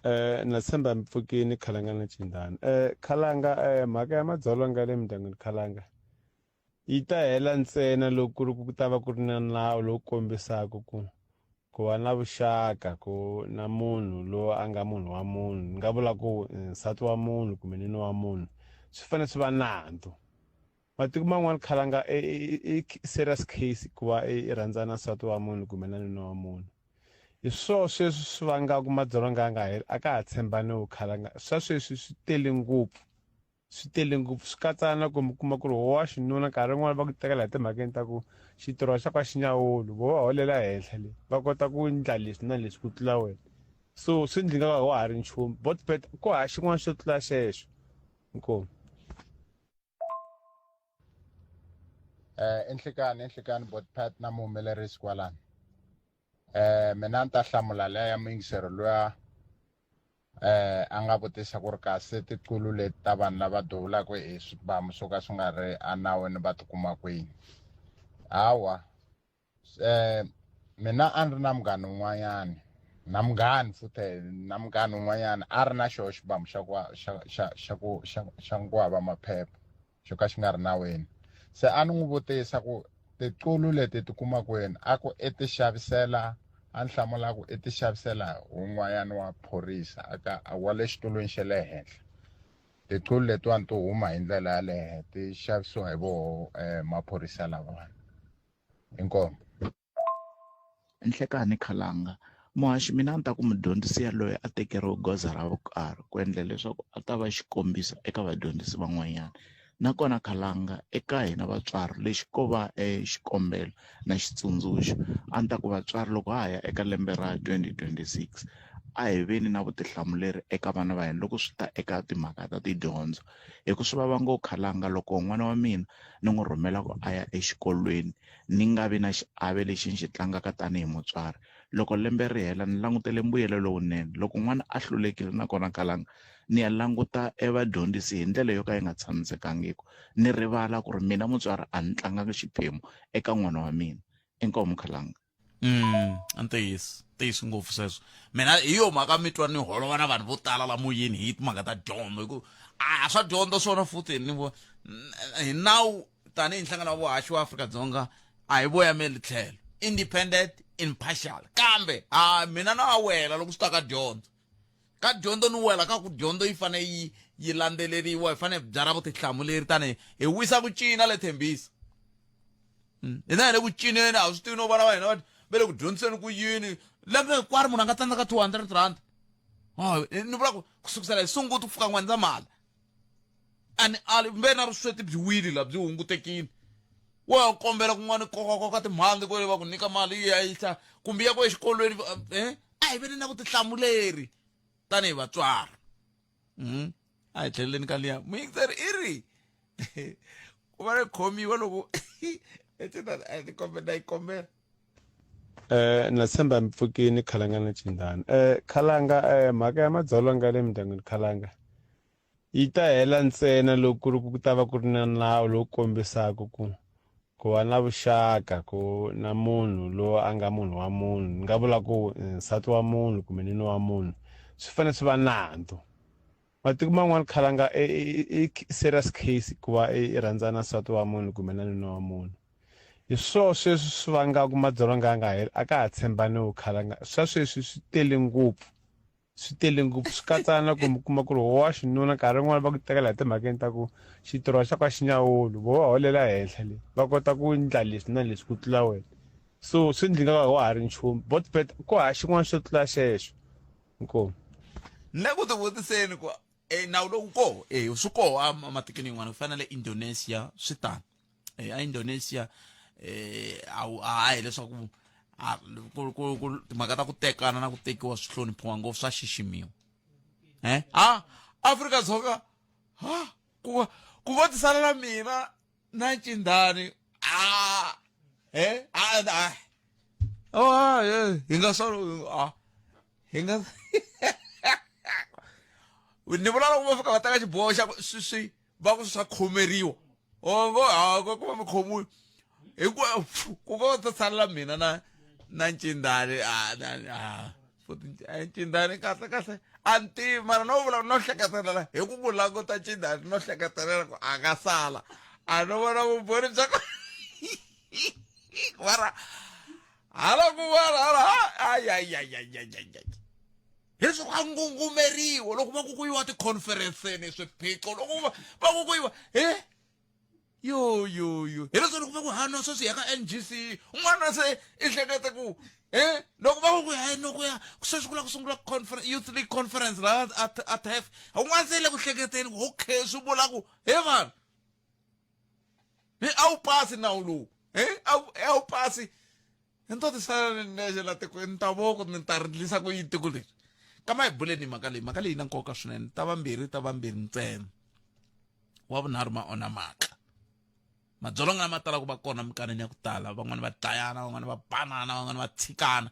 Eh na tshemba mi pfukini khalanga na cindana. Eh khalanga eh mhaka ya madzolonga ya le mindyangwini khalanga yi ta hela ntsena loko ku ri ku ta va ku ri na nawu lowu kombisaka ku ku va na vuxaka ku na munhu loyi a nga munhu wa munhu ni nga vula ku eh, nsati wa munhu kumbe nuna wa munhu swi fanele swi va nandzu matiko man'wana khalanga i serious case ku va i rhandzana na nsati wa munhu kumbe na nuna wa munhu hi swoho sweswi swi vangaka madzolonga ya nga heli a ka ha tshembaniwi khalanga swa sweswi swi tele ngopfu. Swi tele ngopfu swi katsa na ku mi kuma ku ri wa xinuna nkarhi wun'wani va ku tekela hi timhakeni ta ku xitirho xa ka xinyawuli vo va holela henhla le va kota ku endla leswi na leswi ku tlula wena so swi ndli nga wa ha ri nchumu botbet ku hava xin'wana xo tlula xexo inkomu. Eh enhlekani enhlekani botpat na muhumelerisi kwalano eh mina ni ta hlamula leya ya muyingiseri luya eh a nga vutisa ku ri kasi tiqulu leti ta vanhu lava duvulaka hi swibamu swo ka swi nga ri enawini va tikuma kwini hawa eh mina a ni ri na munghana un'wanyana na munghani futhi na munghana un'wanyana a ri na xoho xibamu xa ku xa xa xa ku xa xa ku hava maphepha xo ka xi nga ri nawini se a ni n'wi vutisa ku tiqulu leti ti kuma kwini a ku i ti xavisela a ni hlamula ku i ti xavisela wun'wanyana wa phorisa aka wa le xitulwini xa le henhla tiqulu letiwani ti huma hi ndlela yaleyo ti xavisiwa hi voho um maphorisa lavawani inkomu Nhlekani Khalanga muhaxi mina a ni ta ku mudyondzisi yaloye a tekeriwe goza ra vukarhi ku endla leswaku a ta va xikombiso eka vadyondzisi van'wanyana nakona Khalanga eka hina vatswari lexi ko va xikombelo na xitsundzuxo a ni ta ku vatswari loko ha ha ya eka lembe ra 2026 a hi veni na vutihlamuleri eka vana va hina loko swi ta eka timhaka ta tidyondzo hi ku swi vava ngopfu Khalanga loko n'wana wa mina ni n'wi rhumela ku a ya exikolweni ni nga vi na xiave lexi ni xi tlangaka tanihi mutswari loko lembe ri hela ni langutele mbuyelo lowunene loko n'wana a hlulekile nakona kalanga ni ya languta evadyondzisi hi ndlela yo ka yi nga tshamisekangiki ni rivala ku ri mina mutswari a ni tlanganga xiphemu eka n'wana wa mina inkomu khalanga Ntiyiso ntiyiso ngopfu sweswo mina hi yo mhaka mi twa ni holova na vanhu vo tala la moyeni hi timhaka ta dyondzo hi ku a swa dyondzo swona futhi ni vo hi nawu tanihi nhlangano wa vuhaxi wa Afrika-Dzonga a hi voyameli tlhelo independent impartial kambe a mina na wela loko swi ta ka dyondzo ka dyondzo ni wela ka ku dyondzo yi fanele yi yi landzeleriwa hi fanele byara vutihlamuleri tanihi hi wisa ku cina le Thembisa hina hi le ku cineni a swi tivi no vana va hina va va le ku dyondziseni ku yini lembe hinkwaro munhu a nga tsandzeka R200 ni vula ku ku sukusela hi Sunguti ku fika N'wendzamhala a ni ali mbe na vusweti byi wile la byi hungutekile wo ya kombela kun'wana kokakoka timhandzi ku va ku nyika mali yi ya yisa kumbe ya ku exikolweni a hi veni na vutihlamuleri tanihi vatswari a hi tlheleleni ka liya muyingiseri i ri ku va ri khomiwa loko ni kombela na yi kombela Na tshemba mi pfukini Khalanga na Cindana. Khalanga mhaka ya madzolonga ya le mindyangwini Khalanga yi ta hela ntsena loko ku ri ku ta va ku ri na nawu lowu kombisaka ku ku va na vuxaka ku na munhu loyi a nga munhu wa munhu ni nga vula ku nsati wa munhu kumbe nuna wa munhu swi fanele swi va nandzu matiko man'wana khalanga i serious case ku va i rhandzana na nsati wa munhu kumbe na nuna wa munhu hi swona sweswi swi vangaka madzolonga ya nga heli a ka ha tshembaniwi khalanga swa sweswi swi tele ngopfu swi tele ngopfu swi katsa na ku mi kuma ku ri wa xinuna nkarhi wun'wani va ku tekela hi timhakeni ta ku xitirho xa ka xinyawuli vo va holela henhla le va kota ku endla leswi na leswi ku tlula wena so swi ndli nga wa ha ri nchumu botbet ku hava xin'wana xo tlula xexo inkomu ni le ku tivutiseni ku e nawu lowu koho e swi koho ematikweni yin'wana ku fana na le Indonesia swi tano e a Indonesia a wu a hileswaku ku timhaka ta ku tekana na ku tekiwa swi hloniphiwa ngopfu swa xiximiwa a Afrika-Dzonga ha ku ku vo tisalela mina na Cindani a a a oh hi nga swa a hi nga ni vula loko va fika va teka xiboho xa ku swi swi va ku swa khomeriwa o vo ha ku va mi khomiwi hikuva ku va ta salela mina na na ncindani a na a futhi ncindani kahle kahle a ni tivi mara no vula no hleketelela hi ku ku languta ncindani no hleketelela ku a nga sala a no vona vumbhoni bya ku mara hala ku vona hala ayayayayayay leswi a ngungumeriwa loko va ku ku yiwa tikhonferenseni swiphiqo loko va ku ku yiwa he Yo yo yo. Hi leswo loko va ku hano sweswi ya ka NGC, un'wana se i hlekete ku eh loko va ku hayi loko ya sweswi ku la ku sungula conference youth league conference laha a TEF, un'wana se le ku hleketeni ku okay swi vula ku he vanhu ni a wu pasi nawu lowu eh a wu pasi ni to tisala ni nexe la tikweni ni ta voko ni ta ri ku yini tiko leri kama hi buleni mhaka leyi mhaka leyi na nkoka swinene ta vambirhi ta vambirhi ntsena wa vunharhu ma onha mhaka madzolonga lama talaka ku va kona minkarhini ya ku tala van'wani va dlayana van'wani va banana van'wani va tshikana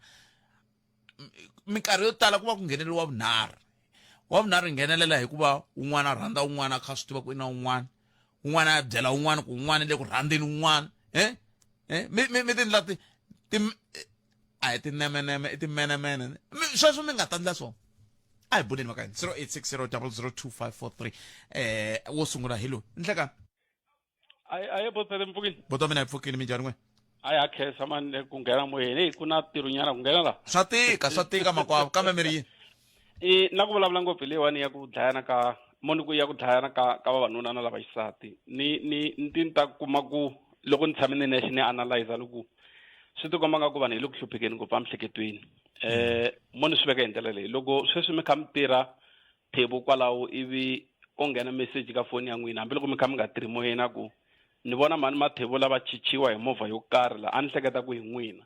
minkarhi yo tala ku va ku ngheneleriwa vunharhu wa vunharhu nghenelela hikuva un'wana a rhandza un'wana a kha swi tiva ku i na un'wana un'wana a byela un'wana ku un'wana le ku rhandzeni un'wana eh eh mi mi mi tindla ti ti a hi tinemeneme i timenemene sweswo mi nga ta ndla swona a hi buleni maka 0860 002543 eh wo sungula hi loyi nhlekani aye botsele mpfukini boto mina hi pfukini minjhani n'we ayi ha khensa mani ku nghena moyeni heyi ku na ntirhonyana ku nghena la swa tika swa tika makwavo kambe mi ri yini i na ku vulavula ngopfu hi leyiwani ya ku dlayana ka moni ku ya ku dlayana ka ka vavanuna na lava xisati ni ni ni ti ni ta kuma ku loko ni tshame ni nexe ni analyza loko swi tikomba nga ku vanhu hi le ku hluphekeni ngopfu emihleketweni eh mo ni swi veka hi ndlela leyi loko sweswi mi kha mi tirha thebu kwalaho ivi ko nghena message ka foni ya n'wina hambiloko mi kha mi nga tirhi moyeni a ku ni vona mhani mathebu lava chichiwa hi movha yo karhi la a ni hleketa ku hi n'wina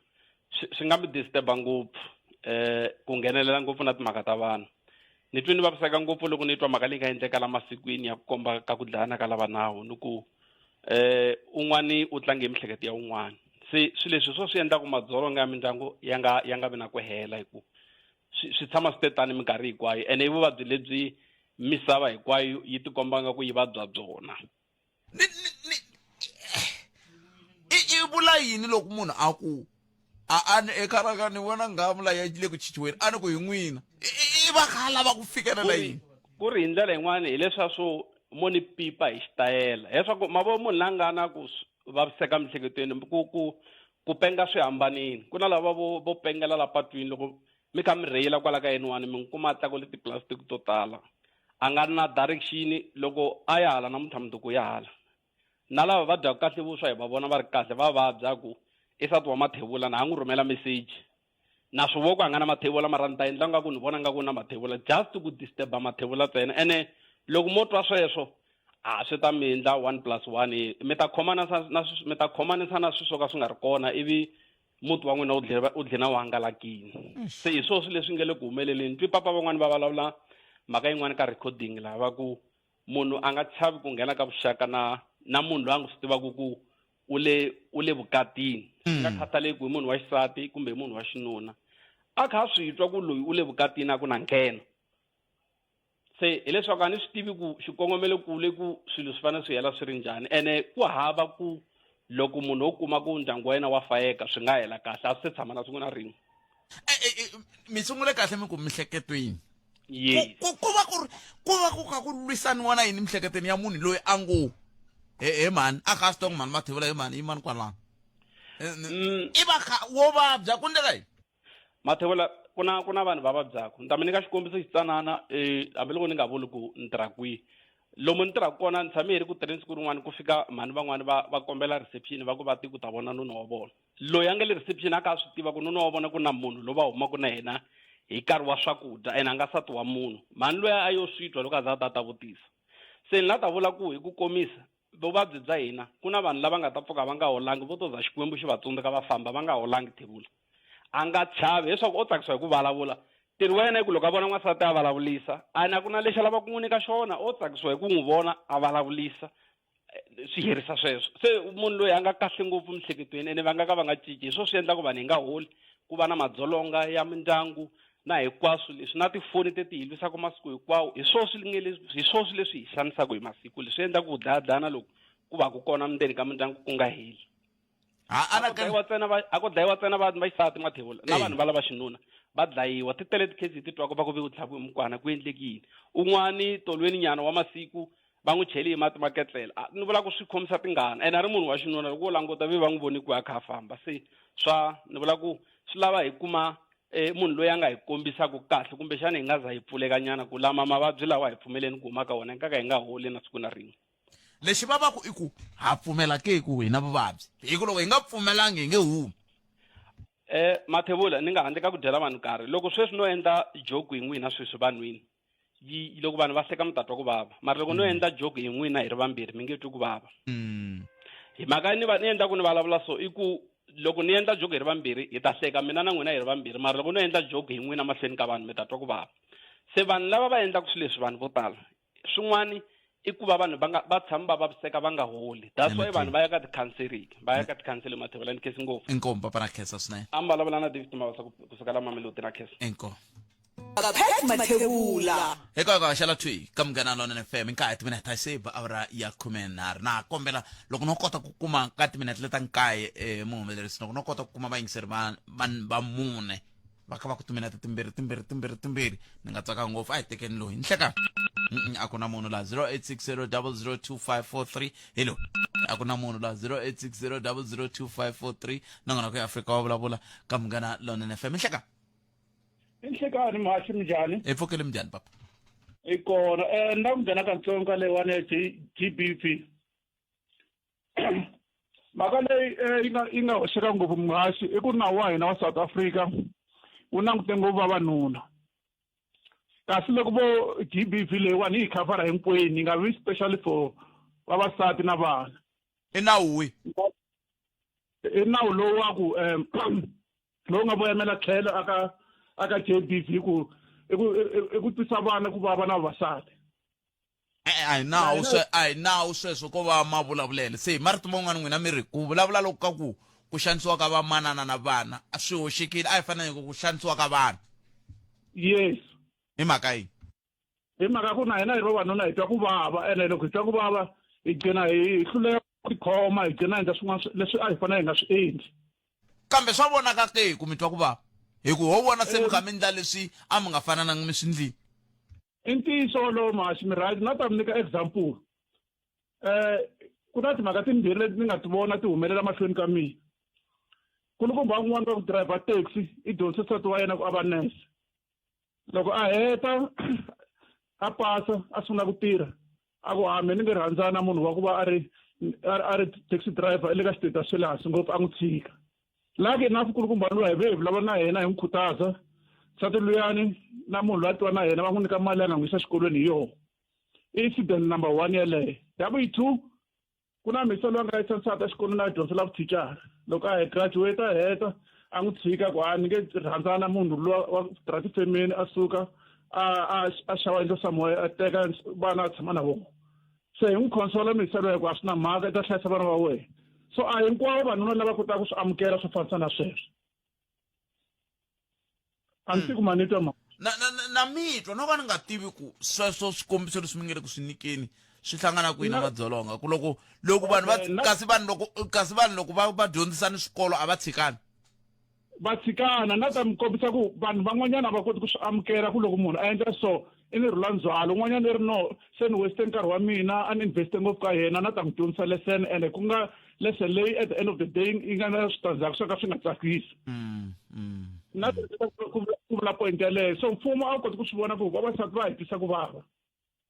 swi swi nga mi disturba ngopfu eh ku nghenelela ngopfu na timhaka ta vanhu ni twe ni vaviseka ngopfu loko ni twa mhaka leyi nga endleka la masikwini ya ku komba ka ku dlayana ka lava nawu ni ku eh un'wani u tlange hi mihleketo ya un'wana se swilo leswi swo swi endlaku madzolonga ya mindyangu ya nga ya nga vi na ku hela hi ku swi swi tshama swi te tani minkarhi hinkwayo ene i vuvabyi lebyi misava hinkwayo yi tikomba nga ku yi vabya byona i i vula yini loko munhu a ku a a ni ekaraka ni vona ngamu la ya le ku chichiweni a ni ku hi n'wina i va kha lava ku fikelela yini ku ri hi ndlela yin'wana hileswa swo mo ni pipa hi xitayela hileswaku ma vo munhu la nga na ku vaviseka miehleketweni ku ku ku penga swi hambanile ku na lava vo vo pengela la patwini loko mi kha mi rheyila kwala ka N1 mi n'wi kuma a tlakule ti-plastic to tala a nga na direction loko a ya hala namuntlha mundzuku ya hala na lava va dyaka kahle vuswa hi va vona va ri kahle va vabya ku i sati wa mathevula na ha n'wi rhumela message na swi vo ku a nga na mathevula mara ni ta endla nga ku ni vona nga ku na mathevula just ku disturba mathevula ntsena ene loko mo twa sweswo a swi ta mi endla one plus one mi ta khomana na mi ta khomanisa na swilo swo ka swi nga ri kona ivi muti wa n'wina wu dlina wu dlina wu hangalakile se hi swona swilo leswi nga le ku humeleleni twi papa van'wani va vulavula mhaka yin'wani ka recording laha va ku munhu a nga chavi ku nghena ka vuxaka na na munhu loyi a nga swi tivaka ku u le u le vukatini swi nga khathaleki ku i munhu wa xisati kumbe i munhu wa xinuna a kha a swi twa ku loyi u le vukatini a ku na nghena se hileswaku a ni swi tivi ku xikongomelo kule ku swilo swi fanele swi hela swi ri njhani ene ku hava ku loko munhu o kuma ku ndyangu wa yena wa fayeka swi nga hela kahle a swi se tshama na siku na rin'we mi sungule kahle mi ku mihleketweni yes ku ku va ku ri ku va ku kha ku lwisaniwa na yini mihleketweni ya munhu loyi a ngo he he mhani a kha a swi tiva ku mhani mathevula he mhani yimani kwalano i va kha wo vabya ku ndleka yini Mathevula ku na ku na vanhu va vabyaka ni ta mi nyika xikombiso xitsanana um hambiloko ni nga vuli ku ni tirha kwihi lomu ni tirhaka kona ni tshame hi ri ku tirheni siku rin'wana ku fika mhani van'wani va va kombela reception va ku va ti ku ta vona nuna wa vona loyi a nga le reception a kha a swi tiva ku nuna wa vona ku na munhu loyi va humaka na yena hi nkarhi wa swakudya ene a nga sati wa munhu mhani loyi a yo swi twa loko a za a ta ta vutisa se ni la ta vula ku hi ku komisa vuvabyi bya hina ku na vanhu lava nga ta pfuka va nga holangi vo to za xikwembu xi va tsundzuka va famba va nga holangi thevula a nga chavi leswaku o tsakisiwa hi ku vulavula ntirho wa yena i ku loko a vona n'wansati a vulavulisa a na ku na lexi a lavaka ku n'wi nyika xona o tsakisiwa hi ku n'wi vona a vulavulisa swi herisa sweswo se munhu loyi a nga kahle ngopfu miehleketweni ene va nga ka va nga cinci hi swona swi endlaka vanhu hi nga holi ku va na madzolonga ya mindyangu na hinkwaswo leswi na tifoni teti hi lwisaka masiku hinkwawo hi swona swi nge leswi hi swona swilo leswi hi xanisaka hi masiku leswi endlaka ku dlayadlayana loku ku va ku kona mindzeni ka mindyangu ku nga heli a ku dlayiwa ntsena va a ku dlayiwa ntsena vanhu va xisati mathevula na vanhu va lava xinuna va dlayiwa ti tele tikhezi hi ti twaka va ku ve u tlhaviwe mukwana ku endleki yini un'wani tolweni nyana wa masiku va n'wi cheli hi mati ma ketlela ni vula ku swi khomisa tingana ene a ri munhu wa xinuna loko wo languta ve va n'wi voni ku a kha a famba se swa ni vula ku swi lava hi kuma munhu loyi a nga hi kombisaka kahle kumbexana hi nga za hi pfuleka nyana ku lama mavabyi lawa hi pfumeleni ku huma ka wona hi nga ka hi nga holi na siku na rin'we. Lexi vavaku i ku ha pfumela ke ku hi na vuvabyi, hi ku loko hi nga pfumelangi hi nge humi. Mathebula, ni nga handle ka ku dyela vanhu nkarhi, loko sweswi no endla joke hi n'wina sweswi vanhwini, yi loko vanhu va hleka mi ta twa ku vava, mara loko no endla joke hi n'wina hi ri vambirhi mi nge twi ku vava. Hi mhaka ni va ni endla ku ni vulavula so i ku loko ni endla joke hi ri vambirhi hi ta hleka mina na n'wina hi ri vambirhi, mara loko no endla joke hi n'wina mahlweni ka vanhu mi ta twa ku vava. Se vanhu lava va endlaka swilo leswi, vanhu vo tala, swin'wani i ku va vanhu va nga va tshama va vaviseka va nga holi. That's why vanhu va ya ka ti-counseling, va ya ka ti-counseling. Mathebula, ni khensi ngopfu. Inkomu papa, na khensa swinene. A mi vulavula na David Mabasa kusuka la Mamelodi, na khensa. Inkomu. Pat Mathebula. Hikwalaho ka xela thwi ka Munghana Lonene FM, nkaye timinete a se ba awara ya 13. Na kombela loko no kota ku kuma ka timinete leta nkaye, muhumelerisi, loko no kota ku kuma vayingiseri va mune va kha va ku timinete timbirhi timbirhi timbirhi timbirhi, ni nga tsaka ngopfu. A hi tekeni loyi nhleka. A ku na munhu laha. 0860002543. Hello, a ku na munhu laha. 0860002543. Nongonoko ya Afrika wa vulavula ka Munghana Lonene FM. Nhleka. Inhlekani mhaxi, minjhani? Hi pfukile, minjhani papa? Hi kona. Ni lava ku nghena katsongo ka leyiwani ya GBV. Mhaka leyi yi nga hoxeka ngopfu muhaxi i ku nawu wa hina wa South Africa wu langute ngopfu vavanuna, kasi loko vo GBV leyiwani yi khavhara hinkwenu, yi nga vi specially for vavasati na vana. I nawu wihi? I nawu lowu wa ku lowu nga voyamela tlhelo aka GBV, ku i ku twisa vana ku vava na vavasati. A hi nawu swe, a hi nawu sweswo, ko va mavulavulelo. Se hi marito man'wana n'wina mi ri ku vulavula loko ka ku ku xanisiwa ka vamanana na vana a swi hoxekile, a hi fanele ku xanisiwa ka vana. Yes. Hi mhaka yini? Hi mhaka ku na hina hi ri vavanuna hi twa ku vava, ene loko hi twa ku vava hi gcina hi hluleka ku tikhoma, hi gcina endla swin'wana leswi a hi fanele hi nga swi endli. Kambe swa vonaka ke ku mi twa ku vava, hi ku ho vona se mi kha mi endla leswi a mi nga fanananga mi swi ndlile. I ntiyiso wolowo mhaxi, mi right. Na ta mi nyika example. Ku na timhaka timbirhi leti ni nga ti vona ti humelela mahlweni ka mina. Kulukumba un'wana wa ku driver taxi i dyondzise nsati wa yena ku a va nurse. Loko a heta a pasa a sungula ku tirha, a ku ha me ni nge rhandzana na munhu wa ku va a ri taxi driver i le ka xiteta xa le hansi ngopfu, a n'wi tshika. Lucky enough, kulukumba luya hi ve hi vulavula na yena hi n'wi khutaza, nsati luyani na munhu loyi a tiva na yena va n'wi nyika mali ya nga n'wi yisa xikolweni hi yona. Incident number 1 yeleyo. Ya vu 2, ku na mhisa loyi a nga yisa nsati exikolweni a dyondzela vuthicara. Loko a graduate a heta a n'wi tshika ku a ni nge rhandzana na munhu luwa wa tirha tifemeni, a suka a xava yindlu somewhere, a teka vana a tshama na vona. Se hi n'wi consola mhisa loyi ku a swi na mhaka, i ta hlayisa vana va wena. So a hinkwavo vanuna lava kotaka ku swi amukela swo fanisa na sweswo. A ni tivi ku ma ni twa ma. Na mi twa, no ka ni nga tivi ku sweswo swikombiso leswi mi nge le ku swi nyikeni swi hlangana kwihi na madzolonga, ku loko, loko vanhu va, kasi vanhu loko, kasi vanhu loko va dyondzisana swikolo a va tshikani. Va tshikana. Na ta mi kombisa ku vanhu van'wanyana a va koti ku swi amukela ku loko munhu a endla so i ni rhula ndzhwalo, un'wanyana i ri no, se ni waste nkarhi wa mina, a ni investe ngopfu ka yena, na ta n'wi dyondzisa lesson, ene ku nga lesson leyi at the end of the day yi nga na switandzhaku swo ka swi nga tsakisi. Na ku vula point yaleyo. So mfumo a wu koti ku swi vona ku vavasati va hi twisa ku vava,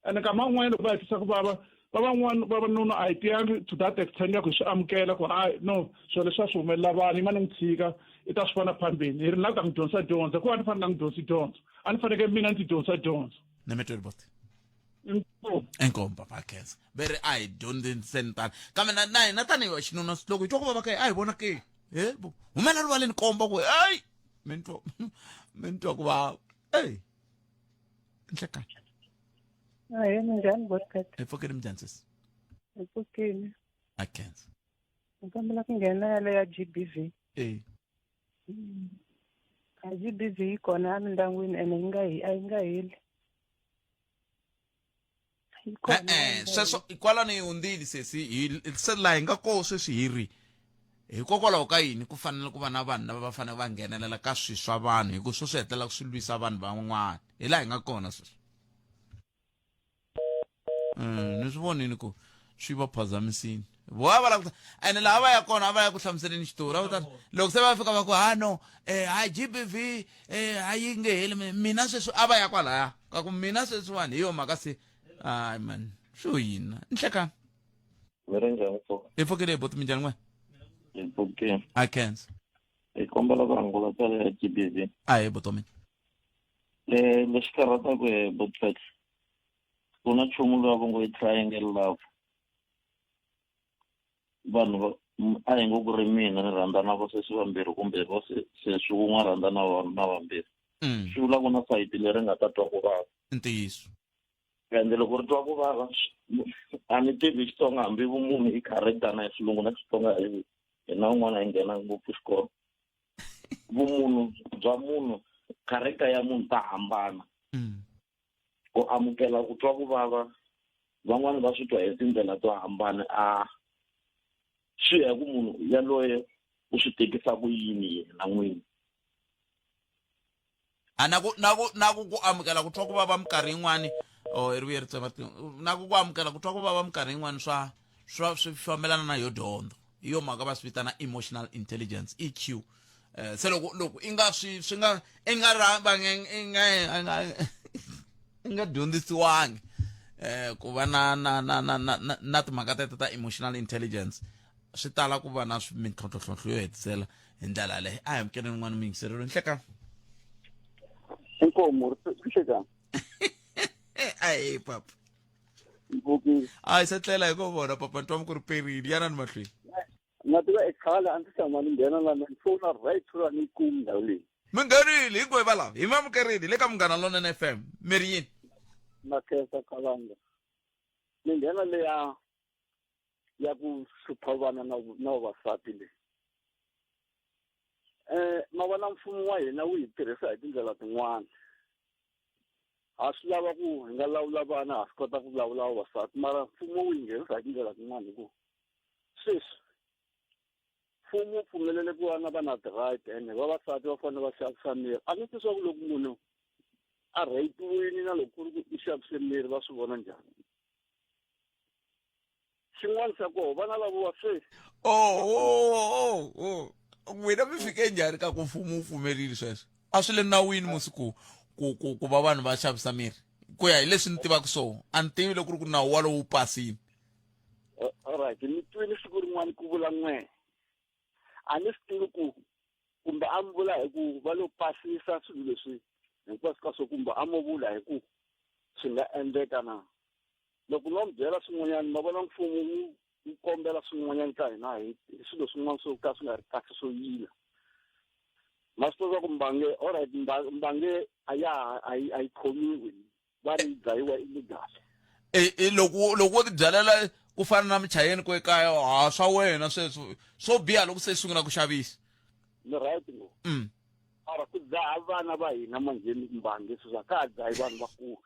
ene nkama wun'wanyana loko va hi twisa ku vava vavan'wana vavanuna a hi tiyangi to that extent ya ku hi swi amukela ku hayi no, swilo leswi a swi humelela vanhu, yima ni n'wi tshika i ta swi vona phambeni. Hi ri na ta n'wi dyondzisa dyondzo, hikuva a ni fanele nga n'wi dyondzisi dyondzo, a ni fanekele mina ni ti dyondzisa dyondzo. Ni mi tweli boti. Inkomu papa, khensa. Ve ri a hi dyondziseni tani, kambe na hina tanihi va xinuna loko hi twa ku vava ka a hi vona ke he humela rivaleni komba ku eyi mi ni twa, mi ni twa ku vava. Eyi nhlekani. Ahee, minjhani Botcat? Hi pfukile, minjhani sesi? Hi pfukile. A khensa. Ni kombela ku nghena yale ya GBV. A GBV yi kona emindyangwini ene yi nga a yi nga heli. Yi kona, E-e, sweswo kwalano yi hundzile sesi, hi se laha hi nga koho sweswi hi ri hikokwalaho ka yini ku fanele ku va na vanhu lava va fanele va nghenelela ka swilo swa vanhu, hi ku swo swi hetelela swi lwisa vanhu van'wana. Hi laha hi nga kona sweswi. Ni swi vonile ku swi va phazamisile vo a va lava ku ene laha va ya kona a va ya ku hlamuseleni xitori, a va ta loko se va fika va ku ha no, ha GBV, ha yi nge heli. Mina sweswi a va ya kwalaya ka ku mina sweswiwani hi yo mhaka se hayi man swo yini nhlekani. Mi ri njhani pfuka? Hi pfukile hi buti minjhani n'we? Hi pfukile. I khensa. Hi kombela ku rhangula tsale ya GBV. A hi buti wa mina. Le lexi karhataka hi Botpet ku na nchumu lowu va ngo i triangle love. Vanhu va a hi ngo ku ri mina ni rhandza na vasesi vambirhi kumbe va sesi wun'we a rhandza na na vambirhi. Swi vula ku na sayiti leri nga ta twa ku vava. Ntiyiso. Ende loko ri twa ku vava a ni tivi Xitsonga hambi vumunhu i character na hi xilungu na Xitsonga hi hina un'wana hi nghena ngopfu xikolo. Vumunhu bya munhu character ya munhu ta hambana. Ku amukela ku twa ku vava van'wani va swi twa hi tindlela to hambana a swi ya hi ku munhu yaloye u swi tekisa ku yini yena n'wini. A na ku na ku na ku ku amukela ku twa ku vava minkarhi yin'wani oh i ri vuye ri tsema na ku ku amukela ku twa ku vava minkarhi yin'wani swa swa swi fambelana na yo dyondzo hi yo mhaka va swi vitana emotional intelligence EQ se loko loko i nga swi swi nga i nga ra va nga i nga i nga i nga dyondzisiwangi ku va na na na na na na, na timhaka teto ta emotional intelligence swi tala ku va na mintlhontlhontlhontlho yo hetisela hi ndlela yaleyo a hi amukeleni un'wana muyingiserelo nhlekani inkomu nhlekani ayi papa mpfukile a hi se tlela hi ko vona papa ni twa ku ri perile yanani mahlweni na tiva ekhale a ndzi tshama ni nghena lana ni fona right through a ni yi kumi ndhawu leyi mi nghenile hinkwenu va lava hi mi amukerile le ka munghana lonene f m mi ri yini na khensa khalanga ni nghena leya ya ku hlupha vana na na vavasati leyi ma vona mfumo wa hina wu hi tirhisa hi tindlela tin'wana ha swi lava ku hi nga lawula vana ha swi kota ku lawula vavasati mara mfumo wu hi nghenisa hi tindlela tin'wana hi ku sweswi mfumo wu pfumelele ku vana va na ti-right ene vavasati va fanele va xavisa miri a ni twi swa ku loko munhu a rape-iwile na loko ku ri ku i xavise miri va swi vona njhani xin'wana xa koho vana lavo va sweswi oh oh oh oh n'wina mi fike njhani ka ku mfumo wu pfumerile sweswo a swi le nawini musi ku ku ku ku va vanhu va xavisa miri ku ya hi leswi ni tivaka swona a ni tivi loko ku ri ku nawu walowo wu pasile alright ni twile siku rin'wana ku vula n'we a ni swi tivi ku kumbe a mi vula hi ku va lo pasisa swilo leswi hinkwaswo ka swo kumbe a mo vula hi ku swi nga endleka na loko no mi byela swin'wanyana ma vona mfumo wu wu kombela swin'wanyana ka hina hi hi swilo swin'wana swo ka swi nga ri kahle swo yila ma swi tiva ku mbange alright mbange a ya ha a yi a yi khomiwi va ri yi dlayiwa illegal e, e loko loko wo tibyalela ku fana na muchayeni ku ekaya ha swa wena sweswo swo biha loko se sungula ku xavisa ni right ngo mara ku dzaha vana va hina manjheni mbange sweswi a ka ha dzahi vanhu vakulu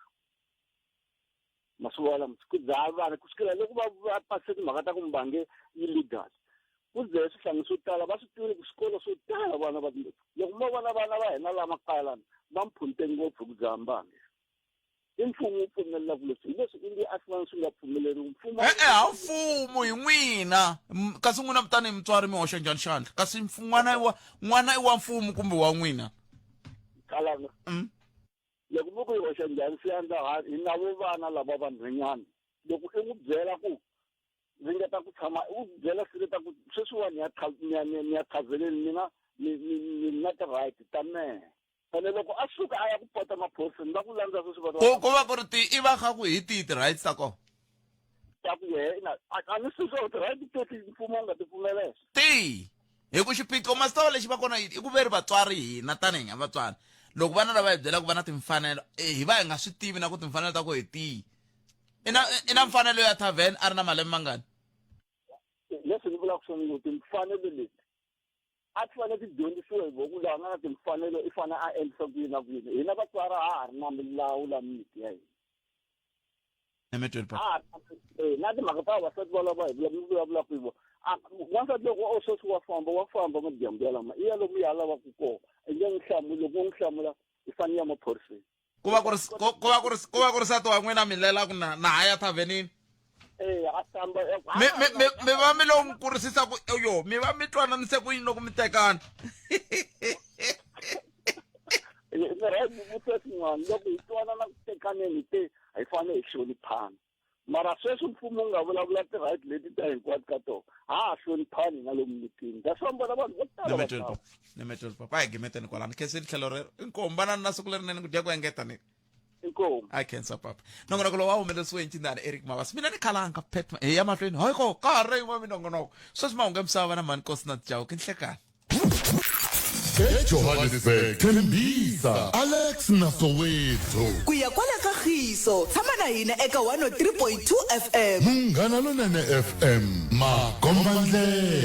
masiku wala ku dzaha vana ku sukela loko va va pasise timhaka ta ku mbange yi legal ku dzahe swihlangi swo tala va swi tivile ku swikolo swo tala vana va loko mo vona vana va hina lama kaya lana va mphunte ngopfu hi ku dzaha mbange i mfumo wu pfumelelaka leswi hi leswi ingi a swi swi nga pfumeleriwi mfumo e-e ha mfumo hi n'wina kasi n'wina tanihi mutswari mi hoxa njhani xandla kasi n'wana i wa n'wana i wa mfumo kumbe wa n'wina kalanga Loko mi ku yi hoxa njhani xandla ha hi na vo vana lava vanhwanyana loko i n'wi byela ku ringeta ku tshama u byela sireta ku sweswiwani ya ni ya thaveleni mina ni ni ni na ti-right ta mehe ene loko a suka a ya ku pota maphoriseni va ku landza sweswi va ku ku va ku ri ti i va kha ku hi tihi ti-rights ta kona ta ku yehe ina a ni swi swa ti-right teti mfumo wu nga ti pfumelela tihi hi ku xiphiqo masitava lexi va kona i ku ve ri vatswari hina tanihi nga vatswari loko vana lava hi byelaka va na timfanelo eh, hi va hi nga swi tivi na ku timfanelo ta ku hi tihi i na i na mfanelo ya tavern a ri na malembe mangani leswi ni vulaka swona ku timfanelo leti a ti fanele ti dyondzisiwa hi voku laha nga na timfanelo i fanele a endlisa ku yini na ku yini hina vatswari ha ha ri na milawu la miti ya hina emetweni pa Ah, eh, na timhaka ta vavasati valava hi vulavulaka hi vona wansati loko o sweswi wa famba wa famba madyambu yalama i ya lomu ya lavaka kona i nge n'wi hlamuli loko u n'wi hlamula i fanele ya maphoriseni ku va ku ri ku va ku ri ku va ku ri nsati wa n'wina mi lela ku na na ha ya thavenini eh a famba mi mi mi mi va mi lo n'wi kurisisa ku yo mi va mi twananise ku yini loko mi tekana ni rhayi ku vutisa xin'wana loko hi twanana ku tekaneni te hi fanele hi hloniphana Mara sweswi mfumo wu nga vulavula ti-right leti ta hinkwato ka tona ha ha hloniphani na lomu mitini that's why mi vona vanhu vo tala va Nemetweli papa. Nemetweli papa. A hi gimeteni kwalano. Khenseni tlhelo rero. Inkomu vanani na siku lerinene ku dya ku engeta ni. Inkomu. A khensa papa. Nongonoko lowu wa humelerisiwe hi Ncindana Eric Mabasa. Mina ni khalanga Pat hi ya mahlweni. Hayi ko ka ha ri yin'we minongonoko. Sweswi mahungu ya misava na mhani Nkosi na Chauke nhlekani. ejohannesburg tembisa alex na soweto ku ya kwala ka khiso tshama na hina eka 103.2 fm munghana lonene fm makombandlela.